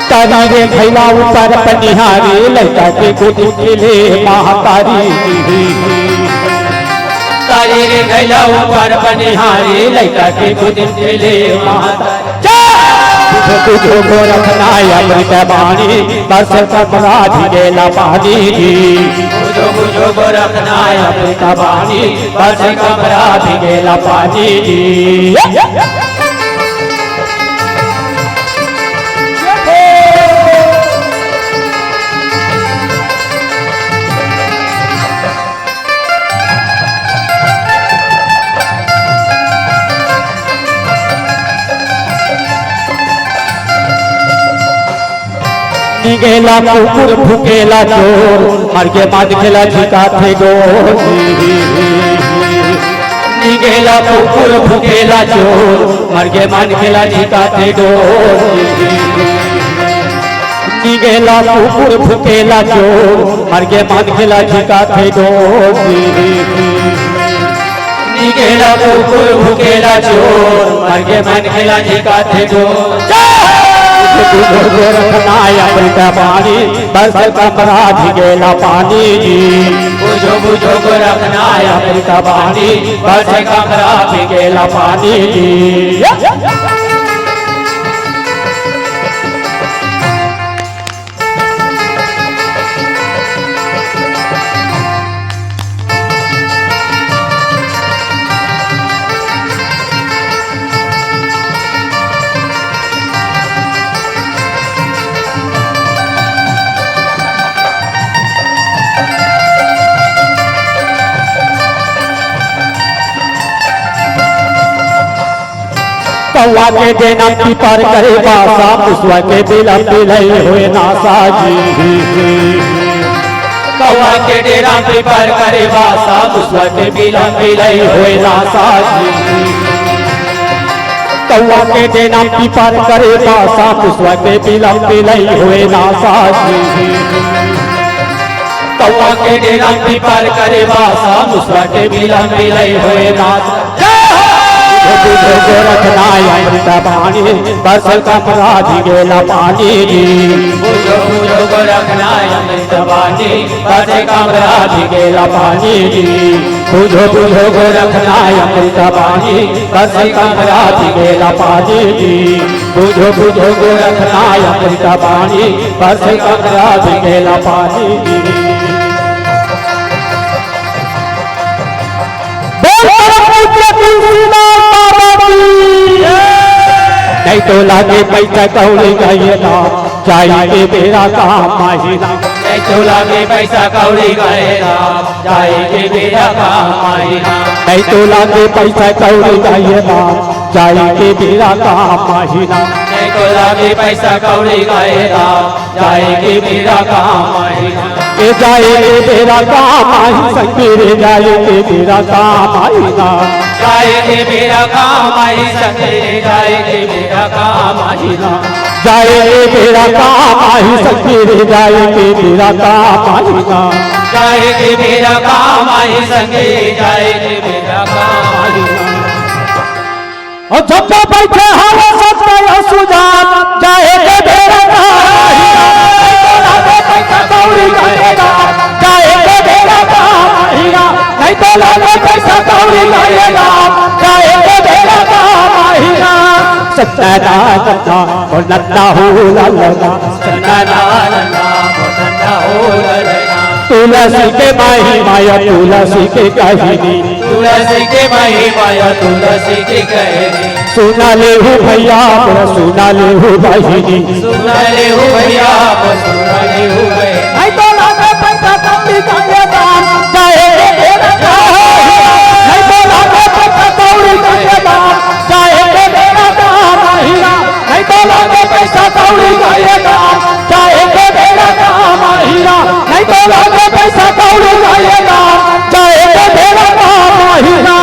तारी रे घैला ऊपर पनिहारी, लइका के गोदी उठिले महतारी। तारी रे घैला ऊपर पनिहारी, लइका के गोदी उठिले महतारी। बुझो, बुझो गोरखना अमृत बानी, बरसे कमरा भीगेला पानी जी। बुझो, बुझो गोरखना अमृत बानी, बरसे कमरा भीगेला पानी जी। निगेला कुकुर भुकेला चोर, मर के मांज खेला झिकाथे डोर। निगेला कुकुर भुकेला चोर, मर के मांज खेला झिकाथे डोर। निगेला कुकुर भुकेला चोर, मर के मांज खेला झिकाथे डोर। निगेला कुकुर भुकेला चोर, मर के मांज खेला झिकाथे डोर। बुझो, बुझो गोरखना अमृत बानी, बरसे कमरा भीगेला पानी जी। बुझो, बुझो गोरखना अमृत बानी, बरसे कमरा भीगेला पानी जी। कौआ के डेना पीपर करे बासा, मुसवा के बिलम बिलई होय नासा जी। कौआ के डेना पीपर करे बासा, मुसवा के बिलम बिलई होय नासा जी। कौआ के डेना पीपर करे बासा, मुसवा के बिलम बिलई होय नासा जी। कौआ के डेना पीपर करे बासा, मुसवा के बिलम बिलई होय नासा। बुझो, बुझो गोरखना अमृत बानी, बरसे कमरा भीगेला पानी जी। बुझो, बुझो गोरखना अमृत बानी, बरसे कमरा भीगेला पानी जी। बुझो, बुझो गोरखना अमृत बानी, बरसे कमरा भीगेला पानी जी। बुझो, बुझो गोरखना अमृत बानी, बरसे कमरा भीगेला पानी जी। बोल परम पूज्य तुलसीदास बाबा की। नहीं तो लागे पैसा कौड़ी गएला, जाई के बेरा काम आही ना। नहीं तो लागे पैसा कौड़ी गएला, जाई के बेरा काम आही ना। नहीं तो लागे पैसा कौड़ी गएला, जाई के बेरा काम आही ना। नहीं तो लागे पैसा कौड़ी गएला, जाए के बेरा काम आही ना। ए जाए के बेरा काम आही संगी रे, जाए के बेरा काम आही ना। जाए के बेरा काम आही संगी रे, जाए के बेरा काम आही ना। जाए के बेरा काम आही संगी रे, जाए के बेरा काम आही ना। जाए के बेरा काम आही संगी रे, जाए के बेरा काम आही ना। अउ जब जब बइठे हवय सत्य अउ सुजान, जाए के बेरा काम आही ना, नहीं तो लागे पइसा कौड़ी का बेरा, जाए के बेरा काम आही ना, नहीं तो लागे पइसा कौड़ी का बेरा, जाए के बेरा काम आही ना। सत्यनारायण मोर नंदा हो ललना, सत्यनारायण मोर नंदा हो ललना। तुलसी के महिमा या तुलसी के कहिनी, तुलसी के महिमा या तुलसी के कहिनी। सुना लेहू भइया मोर, सुना लेहू बहिनी। सुना लेहू भइया मोर, सुना लेहू बहिनी। नहीं तो लागे पइसा कौड़ी का ये दाम, जाए के बेरा काम आही ना। नहीं तो लागे पइसा कौड़ी का ये दाम, जाए के बेरा काम आही ना। नहीं तो लागे पइसा कौड़ी का ये दाम, जाए के बेरा काम आही ना। नहीं तो लागे पइसा कौड़ी का ये दाम, जाए के बेरा काम आही ना।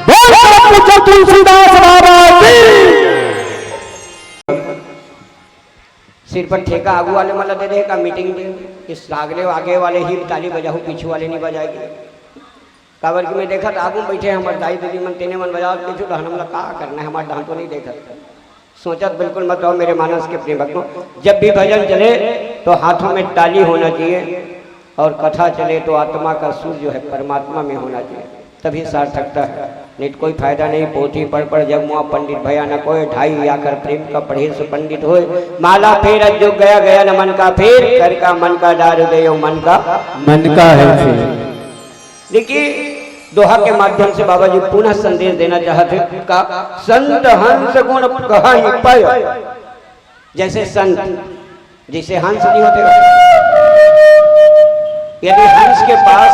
बोल पूज्य तुलसीदास बाबा की। सिर पर ठेका आगू वाले मन ला दे दे का मीटिंग में, इस आगले आगे वाले ही ताली बजाहू, पीछू वाले नहीं बजाएगी। काबर कि मैं देखत आगू में बइठे हमर दाई दीदी मन, तेने मन बजावत, पीछू डहन हमला का करना है, हमर डहन तो नहीं देखत। सोचत बिल्कुल मत रहो मेरे मानस के प्रेम भक्तों, जब भी भजन चले तो हाथों में ताली होना चाहिए और कथा चले तो आत्मा का सुर जो है परमात्मा में होना चाहिए, तभी सार्थकता है, नहीं तो कोई फायदा नहीं। पोथी पढ़ पढ़ जग मुआ पंडित भया न कोय, ढाई आखर प्रेम का पढ़े से पंडित होय। माला फेर जो गया गया न मन का फेर, कर का मन का डार दे यो मन का मन का है फेर। देखिए, दोहा के माध्यम से बाबा जी पुनः संदेश देना चाहत हे का संत हंस गुण कहाँ ही पाय। जैसे संत, जैसे हंस नहीं होते, यदि हंस के पास,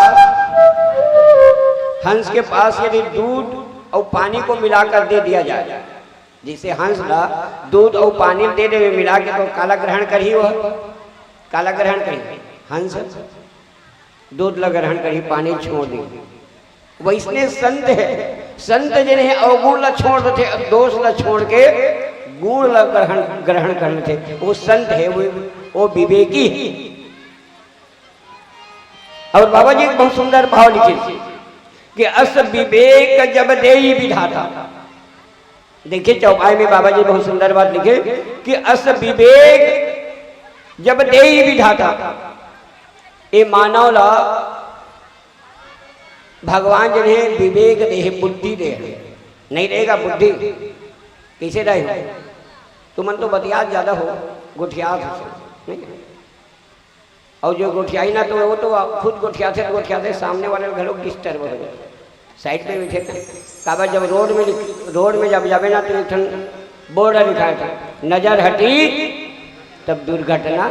हंस के पास यदि दूध और पानी को मिलाकर दे दिया जाए, जैसे हंस ला दूध और पानी दे देवे मिला के, तो काला ग्रहण करही वह? काला ग्रहण करही? हंस दूध ला ग्रहण करही, पानी छोड़ दी। वैसने संत है, संत जिन्हें अवगुण ला छोड़ देते, दोष ला छोड़ के गुण ला ग्रहण, ग्रहण कर लेते, वो संत है, वो, वो विवेकी है। और बाबा जी एक बहुत सुंदर भाव लिखे कि अस विवेक जब देई विधाता। देखिए, चौपाई में बाबा जी बहुत सुंदर बात लिखे कि अस विवेक जब देई विधाता, ये मानव ला भगवान जिन्हें विवेक दे, बुद्धि दे, नहीं रहेगा बुद्धि, कैसे रहे हो? तुमन तो बतियात ज्यादा हो, गोठियात हो, नहीं? और जो गोठियाई ना, तो वो तो खुद गोठियाते गोठियाते सामने वाले घलो डिस्टर्ब हो जाए, साइड पे बैठे थे। काबर जब रोड में लिख-, रोड में जब जावे ना, तो एक ठन बोर्ड लिखा था, "नजर हटी तब दुर्घटना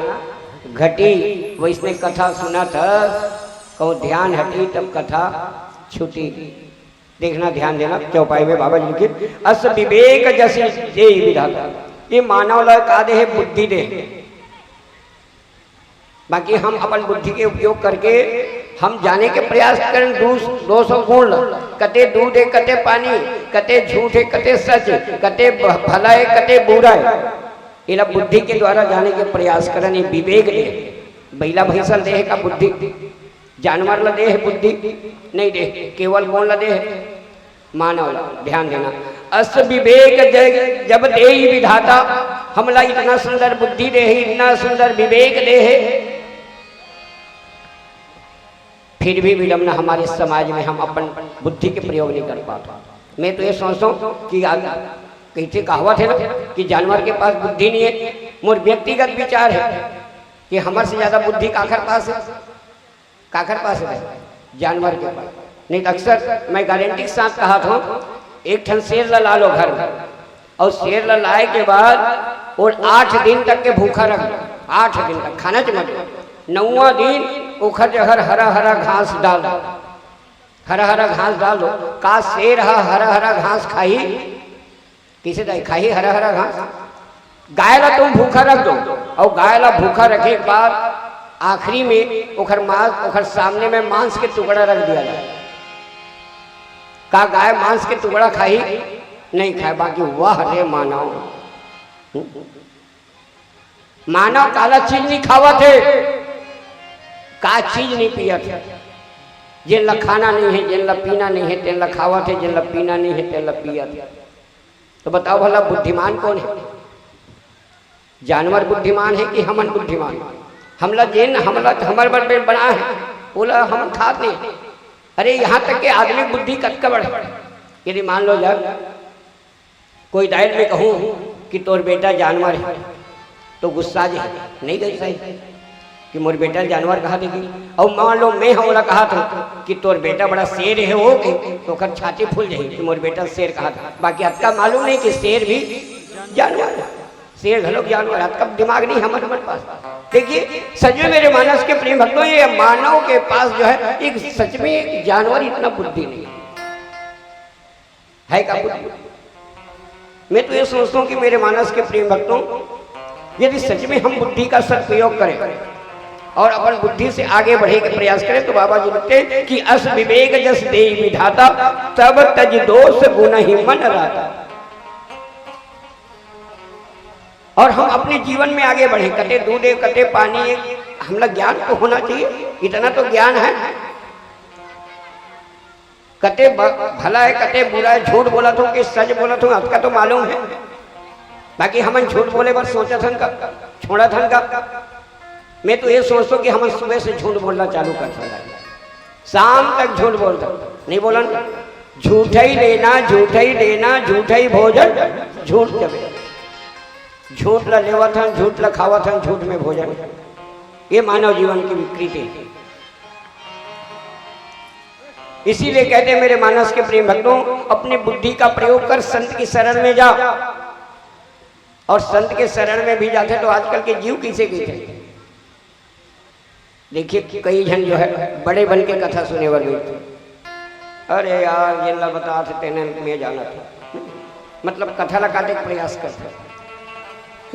घटी।" वैसने कथा सुना था, कहूँ ध्यान हटी तब कथा छुटी। देखना, ध्यान देना, चौपाई में बाबा जी लिखे, "अस विवेक जस देई विधाता।" ये मानव ला का दे है? बुद्धि दे है। बाकी हम अपन बुद्धि के उपयोग करके हम जाने के प्रयास करें, दो, दो सौ गुण ला, कते दूध है, कते पानी, कते झूठ है, कते सच, कते भ-, भला है, कते बुरा है। एला बुद्धि के द्वारा जाने के प्रयास करन, ये विवेक दे। बइला भैंसा ल दे हे का बुद्धि? जानवर ल दे हे बुद्धि? नहीं दे। केवल कोन ल दे हे? मानव ल। ध्यान देना, अस विवेक ज-, जब देई विधाता, हमला इतना सुंदर बुद्धि दे हे, इतना सुंदर विवेक दे हे, फिर भी विडम्बना हमारे समाज में हम अपन बुद्धि के प्रयोग नहीं कर पाते। मैं तो ये सोचता हूँ कि आज कहीं से कहावत है ना कि जानवर के पास बुद्धि नहीं है। मोर व्यक्तिगत विचार है कि हमर से ज्यादा बुद्धि काखर पास है, काखर पास है? जानवर के पास। नहीं तो अक्सर मैं गारंटी के साथ कहा था, एक ठन शेर ला ला लो घर में, और शेर ला लाए के बाद वो आठ दिन तक के भूखा रख दो, आठ दिन तक खाना च मत दो। नौवां दिन ओखर जगह हरा हरा घास डाल दो, हरा हरा घास डाल दो। का शेर ह हरा हरा घास खाही? किसे दाई खाही हरा हरा घास? गाय ला तुम भूखा रख दो, और गाय ला भूखा रखे के बाद आखिरी में ओखर मांस, ओखर सामने में मांस के टुकड़ा रख दिया जाए, का गाय मांस के टुकड़ा खाही? नहीं खाए। बाकी वाह रे मानव, मानव काला चीज नहीं खावत है, का चीज नहीं पियत है। जेन ला खाना नहीं है, जेन ला पीना नहीं है, तेन ला खावत है, जेन ला पीना नहीं है, तेन ला पियत है। तो बताओ भला, बुद्धिमान कौन है? जानवर बुद्धिमान है कि हमन बुद्धिमान? हमला जेन, हमला, हमर बर बना है, ओला हमन खात नहीं। अरे, यहाँ तक के आदमी बुद्धि कतका बड़े। यदि मान लो जब कोई दाई ल मैं कहूँ कि तोर बेटा जानवर है, तो गुस्सा जे नहीं गई सही कि मोर बेटा जानवर कहा देगी। और मान लो मैं ह ओला कहा था कि तोर बेटा बड़ा शेर है हो गई, तो ओकर छाती फूल जाही कि मोर बेटा शेर कहा था। बाकी अतका मालूम नहीं कि शेर भी जानवर है, शेर घलोक जानवर है। अतका दिमाग नहीं हमर, हमर पास। देखिए, सच में मेरे मानस के प्रेम भक्तों, ये मानव के पास जो है, एक सच में एक जानवर इतना बुद्धि नहीं है। है का बुद्धि? मैं तो ये सोचता हूँ कि मेरे मानस के प्रेम भक्तों, यदि सच में हम बुद्धि का सदुपयोग करें और अपन बुद्धि से आगे बढ़े के प्रयास करें, तो बाबा जी लिखते हैं कि "अस विवेक जस देई विधाता, तब तज दोष गुण ही मन राता।" और हम अपने जीवन में आगे बढ़े, कते दूध है, कते पानी है, हमला ज्ञान तो होना चाहिए, इतना तो ज्ञान है। कते ब-, भला है, कते बुरा है, झूठ बोलत हूँ कि सच बोलत हूँ, अतका तो मालूम है। बाकी हमन झूठ बोले बर सोचत हन का, छोड़त हन का? मैं तो ये सोचता हूँ कि हमन सुबह से झूठ बोलना चालू कर सकते हैं, शाम तक झूठ बोलता, नहीं बोलन? झूठई लेना, झूठई देना, झूठई भोजन, झूठ जबे। झूठ ला लेवत हन, झूठ ला खावत हन, झूठ में भोजन। ये मानव जीवन की विकृति है। इसीलिए कहते हैं, मेरे मानस के प्रेम भक्तों, अपनी बुद्धि का प्रयोग कर, संत की शरण में जा। और संत के शरण में भी जाते तो आजकल के जीव किसे कहते हैं? देखिए, कई झन जो है बड़े बन के कथा सुने बर बैठथे। अरे यार, जेन ला बतात हे तेने मैं जानत हूँ। मतलब कथा ला काटे के प्रयास करथे।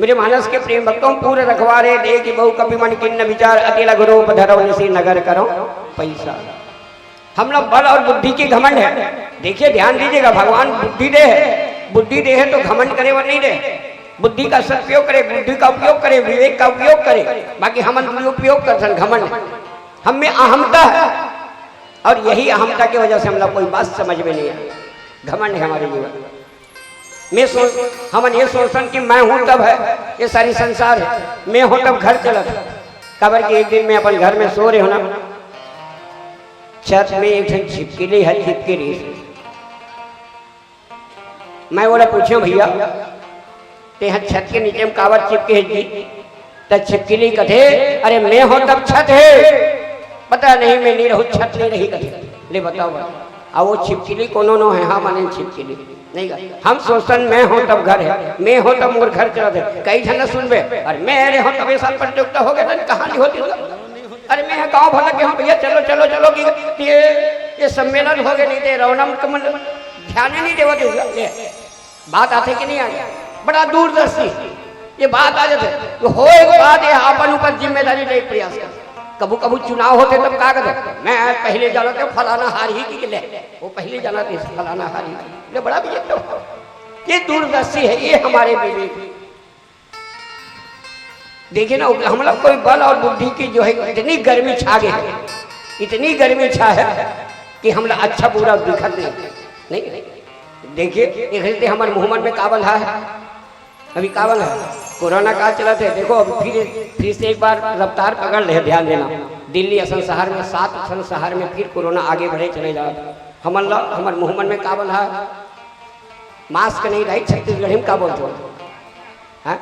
मेरे मानस के प्रेम भक्तों, पूर रखवारे देख बहु कपि मन कीन विचार, अति लघु रूप धरउ निसि नगर करउ पैसा। हम लोग बल और बुद्धि की घमंड है। देखिए, ध्यान दीजिएगा, भगवान बुद्धि दे है, बुद्धि दे है तो घमंड करे बर नहीं दे। बुद्धि का सदुपयोग करे, बुद्धि का उपयोग करे, विवेक का उपयोग करे, बाकी हमन दुरुपयोग करथन, घमंड। हम में अहमता है और यही अहमता की वजह से हम लोग कोई बात समझ में नहीं आए। घमंड है हमारे जीवन। मैं सोच, हमन ये सोचथन कि मैं हूँ तब है ये सारी संसार है, मैं हूँ तब घर चलत है। काबर कि एक दिन मैं अपन घर में सो रहे हूँ ना, छत में एक ठन छिपकली है, छिपकली। मैं ओला पूछे, "भैया, तेहा छत के नीचे में काबर चिपके हे जी?" त छिपकली कथे, "अरे मैं हो तब छत है, पता नहीं मैं नहीं रहूँ, छत नहीं रही," कथे। ले बताओ भाई, आ वो छिपकली कोनो नो है? हाँ, माने छिपकली नहीं गा। हम सोचन मैं हो तब घर है, मैं हो तब मोर घर चलत है। कई झन न सुनबे, अरे मैं रे हो तब ये साल प्रतियोगिता हो गया था, कहाँ नहीं होती? अरे मैं गाँव भर लगे हूँ भैया, चलो चलो चलो कि ये, ये सम्मेलन हो गए, नहीं तो रौनम कमल ध्यान ही नहीं देवत होगा। ले, बात आथे कि नहीं आथे? बड़ा दूरदर्शी ये बात आ जाथे। तो होए के बाद ये अपन ऊपर जिम्मेदारी ले प्रयास कर। कभू कभू चुनाव होथे तब का कहथे, "मैं पहले जानत हूँ फलाना हारही कि ले, वो पहले जानत हे फलाना हारही।" ले बड़ा भी ये दूरदर्शी है, ये हमारे विवेक। देखिए ना, हमला कोई बल और बुद्धि की जो है इतनी गर्मी छा गई है, इतनी गर्मी छा है कि हमला अच्छा बुरा दिखत नहीं। नहीं, देखिए, एक रीते हमर मुहमन में का बंधा है, अभी का बंधा है, कोरोना काल चलत है। देखो, अब फिर, फिर से एक बार रफ्तार पकड़ ले, ध्यान देना। दिल्ली असन शहर में, सात असन शहर में फिर कोरोना आगे बढ़े चले जा। हमन ला, हमर मुहमन में का बंधा है, मास्क नहीं रही, छत्तीसगढ़ी में का बोलते हो? हाँ?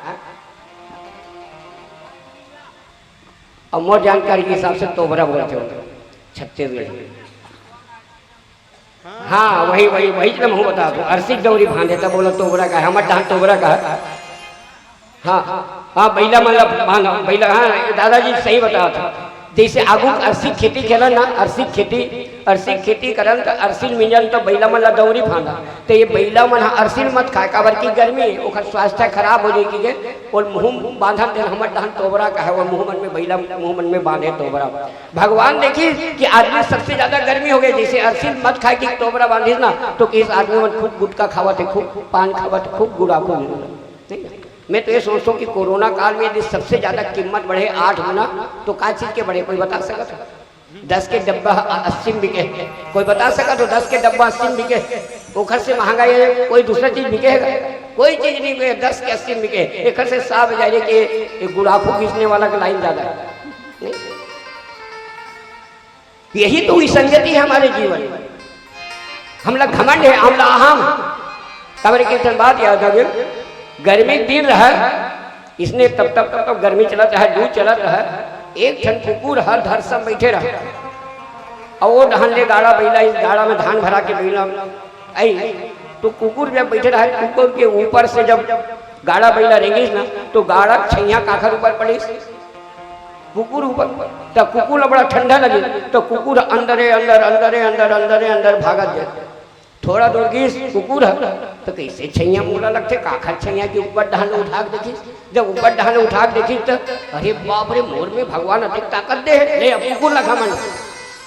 अब मोर जानकारी के हिसाब से तोबरा बोलते हो छत्तीसगढ़ी में। हाँ, वही, वही, वही तो मैं बता दूँ। अरसी डौरी बांधे तब बोला तोबरा का है, हमर डहान तोबरा का है। हाँ, हाँ, बैला मन ला बांधा, बैला, हाँ, दादाजी सही बता था। जैसे आगू अरसी खेती खेलन ना, अरसी खेती, अरसी खेती करन त अरसी मिंजन त बैला मन ला दौरी फांदा। त ये बैला मन ह अरसी मत खाए, काबर की गर्मी, ओकर स्वास्थ्य खराब हो जाए की के, और मुंह बांधन तेन हमर डहन तोबरा का है, और मुंह मन में बैला, मुंह मन में बांधे तोबरा। भगवान देखी कि आदमी सबसे ज्यादा गर्मी हो गई, जैसे अरसी मत खाए की तोबरा बांधिस ना, तो किस आदमी मन खूब गुटखा खावत है, खूब पान खावत, खूब गुड़ाखू। ठीक है? मैं तो ये सोचता हूँ कि कोरोना काल में यदि सबसे ज्यादा कीमत बढ़े आठ गुना, तो का चीज के बढ़े, कोई बता सकत है? दस के डब्बा अस्सी में बिके, कोई बता सकत हो? दस के डब्बा अस्सी में बिके, ओखर से महंगा ये कोई दूसरा चीज बिके है? कोई चीज नहीं बिके, दस के अस्सी में बिके। एक से साफ जाने के एक गुड़ाखू घिसने वाला का लाइन ज्यादा है। नहीं? यही तो विसंगति है हमारे जीवन में। हमला घमंड है, हमला अहम। तब एक ठन बात याद आ गई, गर्मी के दिन रहा, इसने तब तब तब तब गर्मी चलत रहा, लू चलत रहा, एक ठन कुकुर हर धर सब बैठे रहा, और वो डहन ले गाड़ा बैला, इस गाड़ा में धान भरा के बैला आई, तो कुकुर जब बैठे रहा, कुकुर के ऊपर से जब गाड़ा बैला रेंगिस ना, तो गाड़ा के छैया काखर ऊपर पड़िस, कुकुर ऊपर। त कुकुर ला बड़ा ठंडा लगे, तो कुकुर अंदरे अंदर, अंदरे अंदर, अंदरे अंदर भागत जाए। थोड़ा दूर गिस कुकुर ह, तो कैसे छैया मोला लगथे, काखर छैया के ऊपर डहन उठा के देखिस। जब ऊपर डहन उठा के देखिस, तो अरे बाप रे, मोर में भगवान अतेक ताकत दे हे। ले, अब कुकुर ला घमंड।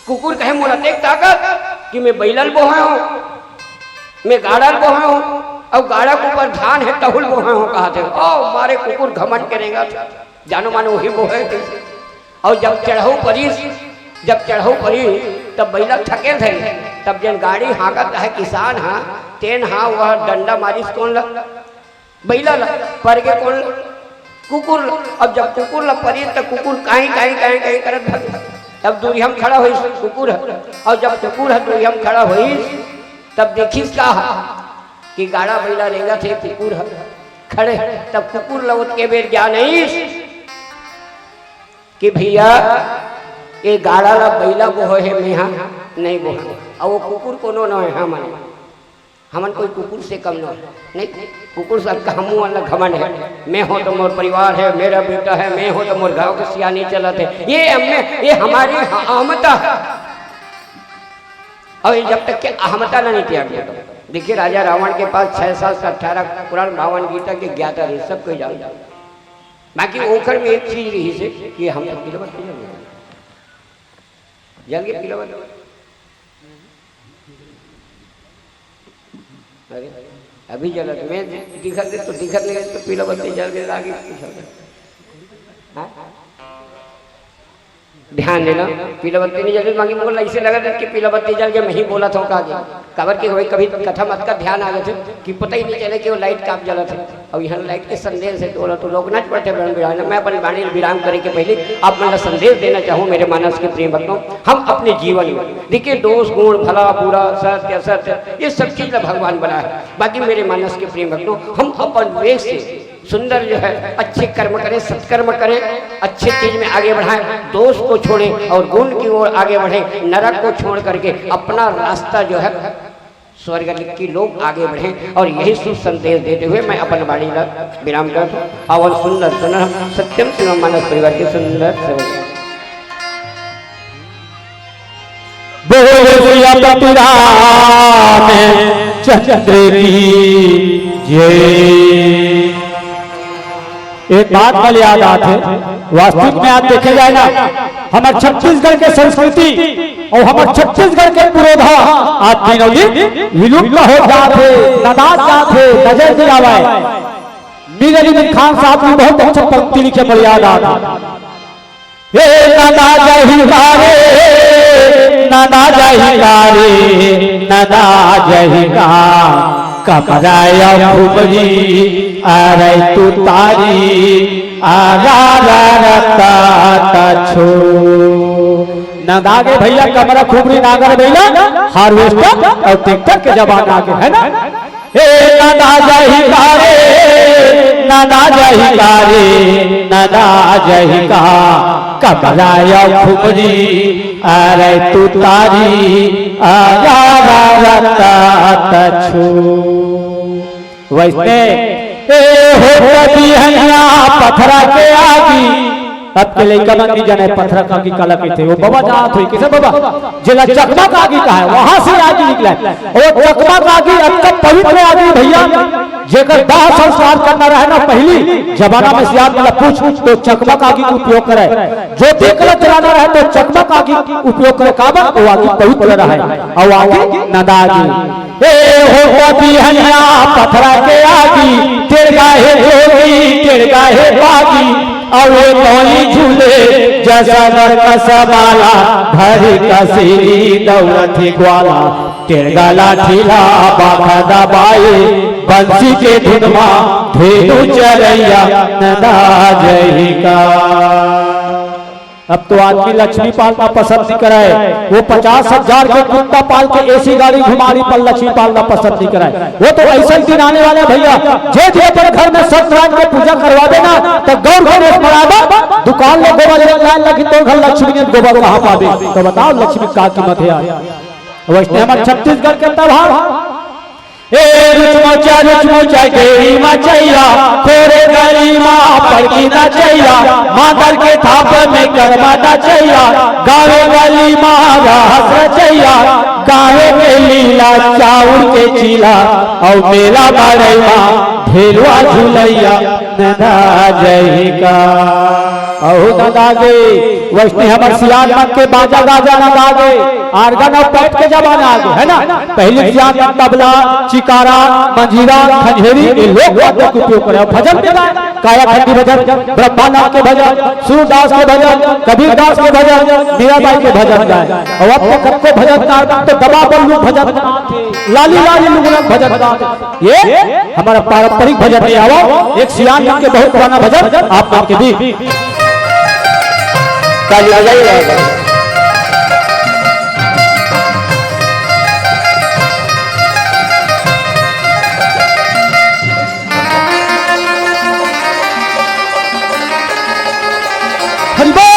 कुकुर कहे, "मोर अतेक ताकत कि मैं बैला ल बोहाय हूँ, मैं गाड़ा ल बोहाय हूँ, और गाड़ा के ऊपर धान है, तहू ल बोहाय हूँ," कहा थे। ओ मारे कुकुर घमंड के रेंगत, जानो मानो वही बोहे थे। और जब चढ़ऊ परिस, जब चढ़ऊ परिस, तब बैला थके थे, तब जेन गाड़ी हाँकत है किसान हा, तेन हा वह डंडा मारिस कोन ला? बैला ला। पर के कोन ला? कुकुर ला। अब जब कुकुर ला परिस, त कुकुर काई, काई, काई, काई करत भग। तब दूरिहा म खड़ा होइस कुकुर ह। और जब कुकुर ह दूरिहा म खड़ा होइस, तब देखिस का ह कि गाड़ा बैला रेंगत हे, कुकुर ह खड़े। तब कुकुर ला ओतके बेर ज्ञान आइस कि भैया, ये गाड़ा ला बैला बोहे हे, मेहा नहीं बोहे। और वो कुकुर कोनो न है, हमन, हमन कोई कुकुर से कम न है। नहीं, कुकुर से कम, हमू वाला घमंड है। मैं हो तो मोर परिवार है, मेरा बेटा है, मैं हो तो मोर गाँव के सियानी चलत है। ये हमें, ये हमारी अहमता है। और ये जब तक के अहमता ना नहीं त्याग देता। देखिए, राजा रावण के पास छह साल से अठारह पुराण, बावन गीता के ज्ञाता रहे, सब कोई जान। बाकी ओखर में एक चीज रही से कि हम तो पीला बत्ती जल गए। जल के पीला बत्ती। अरे, अभी जलत में दिखत दे तो दिखत नहीं, तो पीला बत्ती जल के लागी। हाँ? ध्यान देना, पीला बत्ती नहीं जले, मांगी मोला ऐसे लगा कि पीला बत्ती जल के मैं ही बोला था का आगे। काबर के भाई कभी कथा मत का ध्यान आ गए थे कि पता ही नहीं चले कि वो लाइट काब जला थे। और यहाँ लाइट के संदेश है, तो बोला तो लोग नाच पड़ते बहन बिराम। मैं अपन वाणी विराम करे के पहले आप मन ला संदेश देना चाहूँ मेरे मानस के प्रिय भक्तों, हम अपने जीवन में देखिए दोष गुण, भला बुरा, सत्य असत्य, ये सब चीज ला भगवान बनाया है। बाकी मेरे मानस के प्रिय भक्तों, हम अपन वेश से सुंदर जो है अच्छे कर्म करें, सत्कर्म करें, अच्छे चीज में आगे बढ़ाएं, दोष को छोड़ें और गुण की ओर आगे बढ़ें, नरक को छोड़ करके अपना रास्ता जो है स्वर्ग की लोग आगे बढ़ें। और यही शुभ संदेश देते हुए मैं अपन वाणी ला विराम करता हूँ। हवन सुंदर सुंदर हम सत्यम शिवम मानस परिवार के सुंदर से बोल सियापति राम चंद्र की जय। एक बात कल याद आथे, वास्तविक में आज देखे जाए ना, हमर छत्तीसगढ़ के संस्कृति और हमर छत्तीसगढ़ के पुरोधा आज दिनों दिन विलुप्त हो जाथे, नदात जाथे, नजर दिलावे। मीर अली मिर खान साहब जी बहुत अच्छा पंक्ति लिखे, बड़ याद आथे। हे नदा जही कारे, नदा जही कारे, नदा जही का कमरा या खुबरी, अरे तू तारी, आ रा रा रा ता ता छो। नदा गे भैया कमरा खुबरी नागर बैला, हार्वेस्टर और ट्रैक्टर के जमाना आ गे, है ना? हे नदा जही कारे, नदा जही कारे, नदा जही का कमरा या खुबरी, अरे तू तारी, आ रा रा रा ता ता छो। वैसने ए हो कभी हनिया पथरा के आगी, अब के लइका मन नहीं जाने पथरा कागी काला कहिथे। वो बबा जात होई, किसे बबा? जेला चकमक आगी कहा है, वहां से आगी निकला है। वो चकमक आगी अतका पवित्र आगी भैया, जेकर दाह संस्कार करना रहे ना, पहली जमाना में सियान वाला पूछ तो चकमक आगी के उपयोग करे। ज्योति कला जलाना रहे तो चकमक आगी के उपयोग करे, काबर वो आगी पवित्र रहे। और आगी नंदा आगी। ए हो बिहनिया पथरा के आगी, टेड़गा हे जोगी, टेड़गा हे बागी, अउ ए तौली झूले, जैसा नरकस माला, धरी कसीली दौड़त ही ग्वाला, टेड़गा लाठी ला बाखा दबाए, बंसी के धुन मा धेनु चरइया नंदा जही का। अब तो आदमी लक्ष्मी पालना पसंद नहीं करे। वो पचास हजार के कुत्ता पाल के एसी गाड़ी घुमारी, पर लक्ष्मी पालना पसंद नहीं करे। वो तो ऐसा दिन आने वाला है भैया, जे जे अपन घर में सत्यनारायण के पूजा करवा देना, तो गौर गणेश बराबर दुकान ले गोबर ले लाए लगी, तो घर लक्ष्मी ने गोबर कहाँ पावे? तो बताओ, लक्ष्मी का कीमत है यार? वैसे हमारे छत्तीसगढ़ के त्योहार ए रुच मोचा, रुच मोचा, गेड़ी मचैया, खोरे गली मा पड़की नचैया, मादर के थाप में करमा नचैया, गावे गली मा रहस रचैया, गावे के लीला चाउर के चीला, औ मेला मड़ई मा भेलुआ झुलैया, नंदा जही का। अहो नंदा गे, वैसने हमर सियान मन के बाजा गाजा नंदा गे, आर्गन अउ पैट के जमाना आ गे, है ना? पहली सियान मन तबला, चिकारा, मंजीरा, खंजेरी, ये लोक वाद्य के उपयोग करे। भजन भी गाए, काया खंडी भजन, ब्रह्मानंद के भजन, सूरदास के भजन, कबीरदास के भजन, मीराबाई के भजन गाए। अउ अब तो कतको भजनकार मन तो दबा बल्लू भजन, लाली लाली लुगलक भजन गाए। ये हमारा पारंपरिक भजन नहीं आवो, एक सियान मन के बहुत पुराना भजन आप मन के बीच। ताली बजाइए। हरि बोल।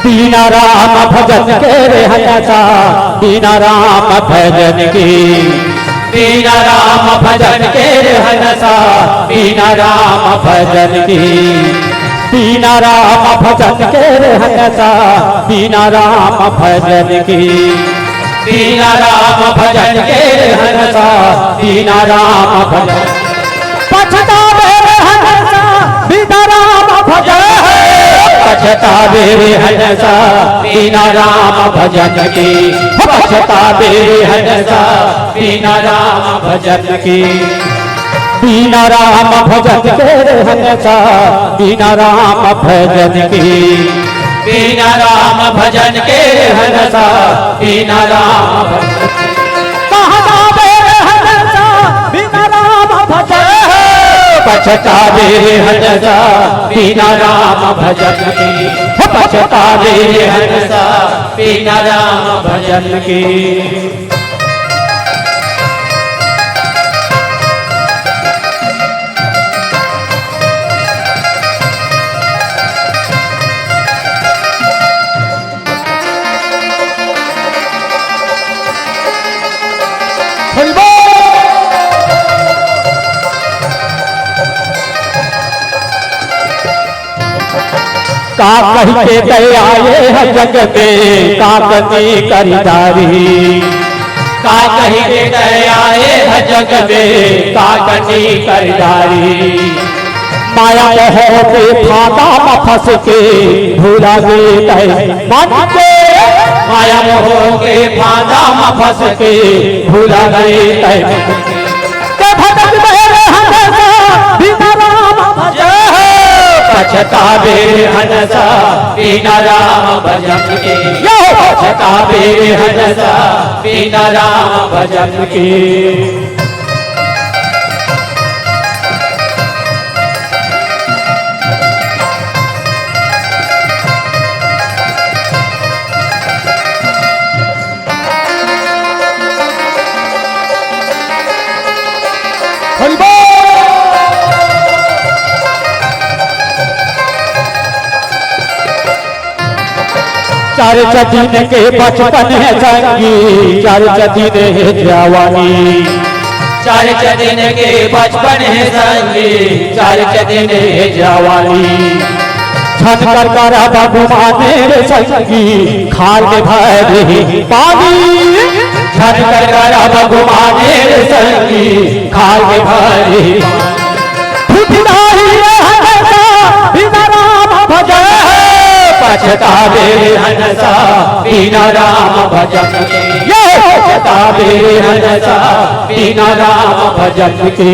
बिना राम भजन के रे हनसा, बिना राम भजन के। बिना राम भजन के रे हनसा, बिना राम भजन के। बिना राम भजन के रे हनसा, बिना राम भजन के। बिना राम भजन के रे हनसा, बिना राम भजन। पछतावे रे हनसा, बिना राम भजन। पछतावे रे हनसा, बिना राम भजन के। पछतावे रे हनसा, बिना राम भजन के। बिना राम भजन के रे हनसा, बिना राम भजन के। बिना राम भजन के रे हनसा, बिना राम भजन के। कहता बेर हनसा, बिना राम भजन। पछतावे रे हनसा, बिना राम भजन के। पछतावे रे हनसा, बिना राम भजन के। हरि बोल। का कहि के दया ये ह जग में, का कमी करी डारी। का कहि के दया ये ह जग में, का कमी करी डारी। माया मोह के फांदा म फंस के भुला गे तैं मन के। माया मोह के फांदा म फंस के भुला गे तैं मन के। के भटक बहे रे हमेशा बिना राम भजन। पछतावे रे हनसा बिना राम भजन के। यो! पछतावे रे हनसा बिना राम भजन के। हरि बोल। चार च दिन के बचपन हे संगी, चार च दिन हे जवानी। चार च दिन के बचपन हे संगी, चार च दिन हे जवानी। झन कर करब गुमाने रे संगी, खाल में भरे पानी। झन कर करब गुमाने रे संगी, खाल में भरे पानी। फुटनाही रे हनसा बिना राम भजन। पछतावे रे हनसा बिना राम भजन के। ये पछतावे रे हनसा बिना राम भजन के।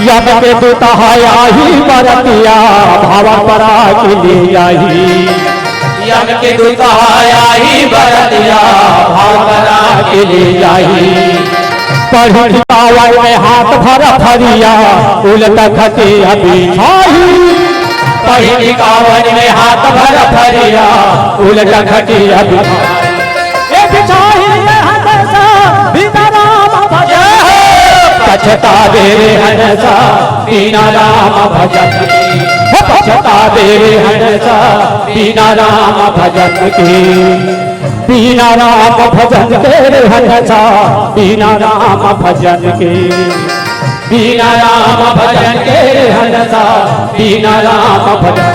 यम के दूत आही बरतिया, भाव परा के ले जाही। यम के दूत आही बरतिया, भाव परा के ले जाही। पढ़ी कावन में हाथ भर फरिया, उलट खटिया बिछाही। पढ़ी कावन में हाथ भर फरिया, उलट खटिया बिछाही। ए बिछाही ये हंसा, बिना राम भजन। पछतावे रे हंसा, बिना राम भजन के। हो पछतावे रे हंसा, बिना राम भजन के। बिना राम भजन के रे हंसा, बिना राम भजन के। बिना राम भजन के रे हंसा, बिना राम भजन।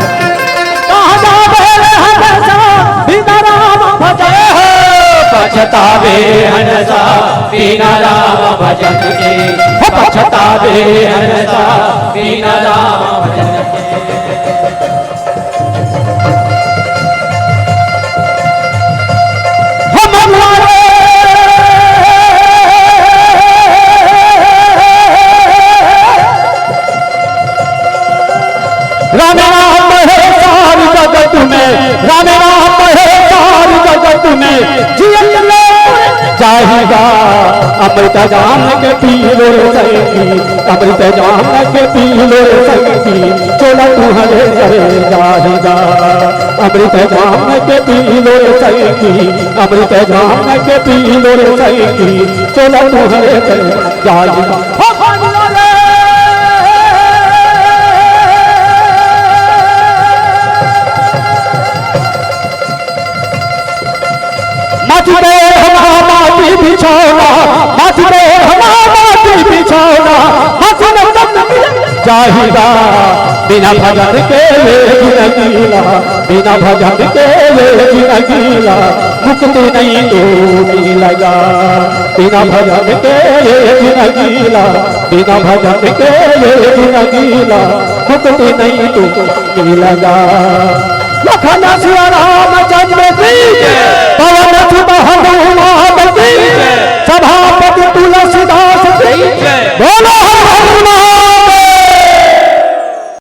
कहाँ जावे रे हंसा, बिना राम भजन। पछतावे रे हंसा, बिना राम भजन के। हो पछतावे रे हंसा, बिना राम भजन के। राम नाम है सारी जगत में, राम नाम है सारी जगत में, जियत लोग जाहिगा। अमृत जाम के पी लो रे संगी, अमृत जाम के पी लो रे संगी, चोला तुम्हारे करे जाहिगा। अमृत जाम के पी लो रे संगी, अमृत जाम के पी लो रे संगी, चोला तुम्हारे करे जाहिगा। हो भगवान रे। माटी में हवा माटी बिछौना, माटी में हवा माटी बिछौना, माटी में तन चाहिदा। बिना भजन के ये जिंदगी ला, बिना भजन के ये जिंदगी ला, मुक्ति नहीं तो मिलेगा। बिना भजन के ये जिंदगी ला, बिना भजन के ये जिंदगी ला, मुक्ति नहीं तो मिलेगा। लखन सिया रामचंद्र की जय।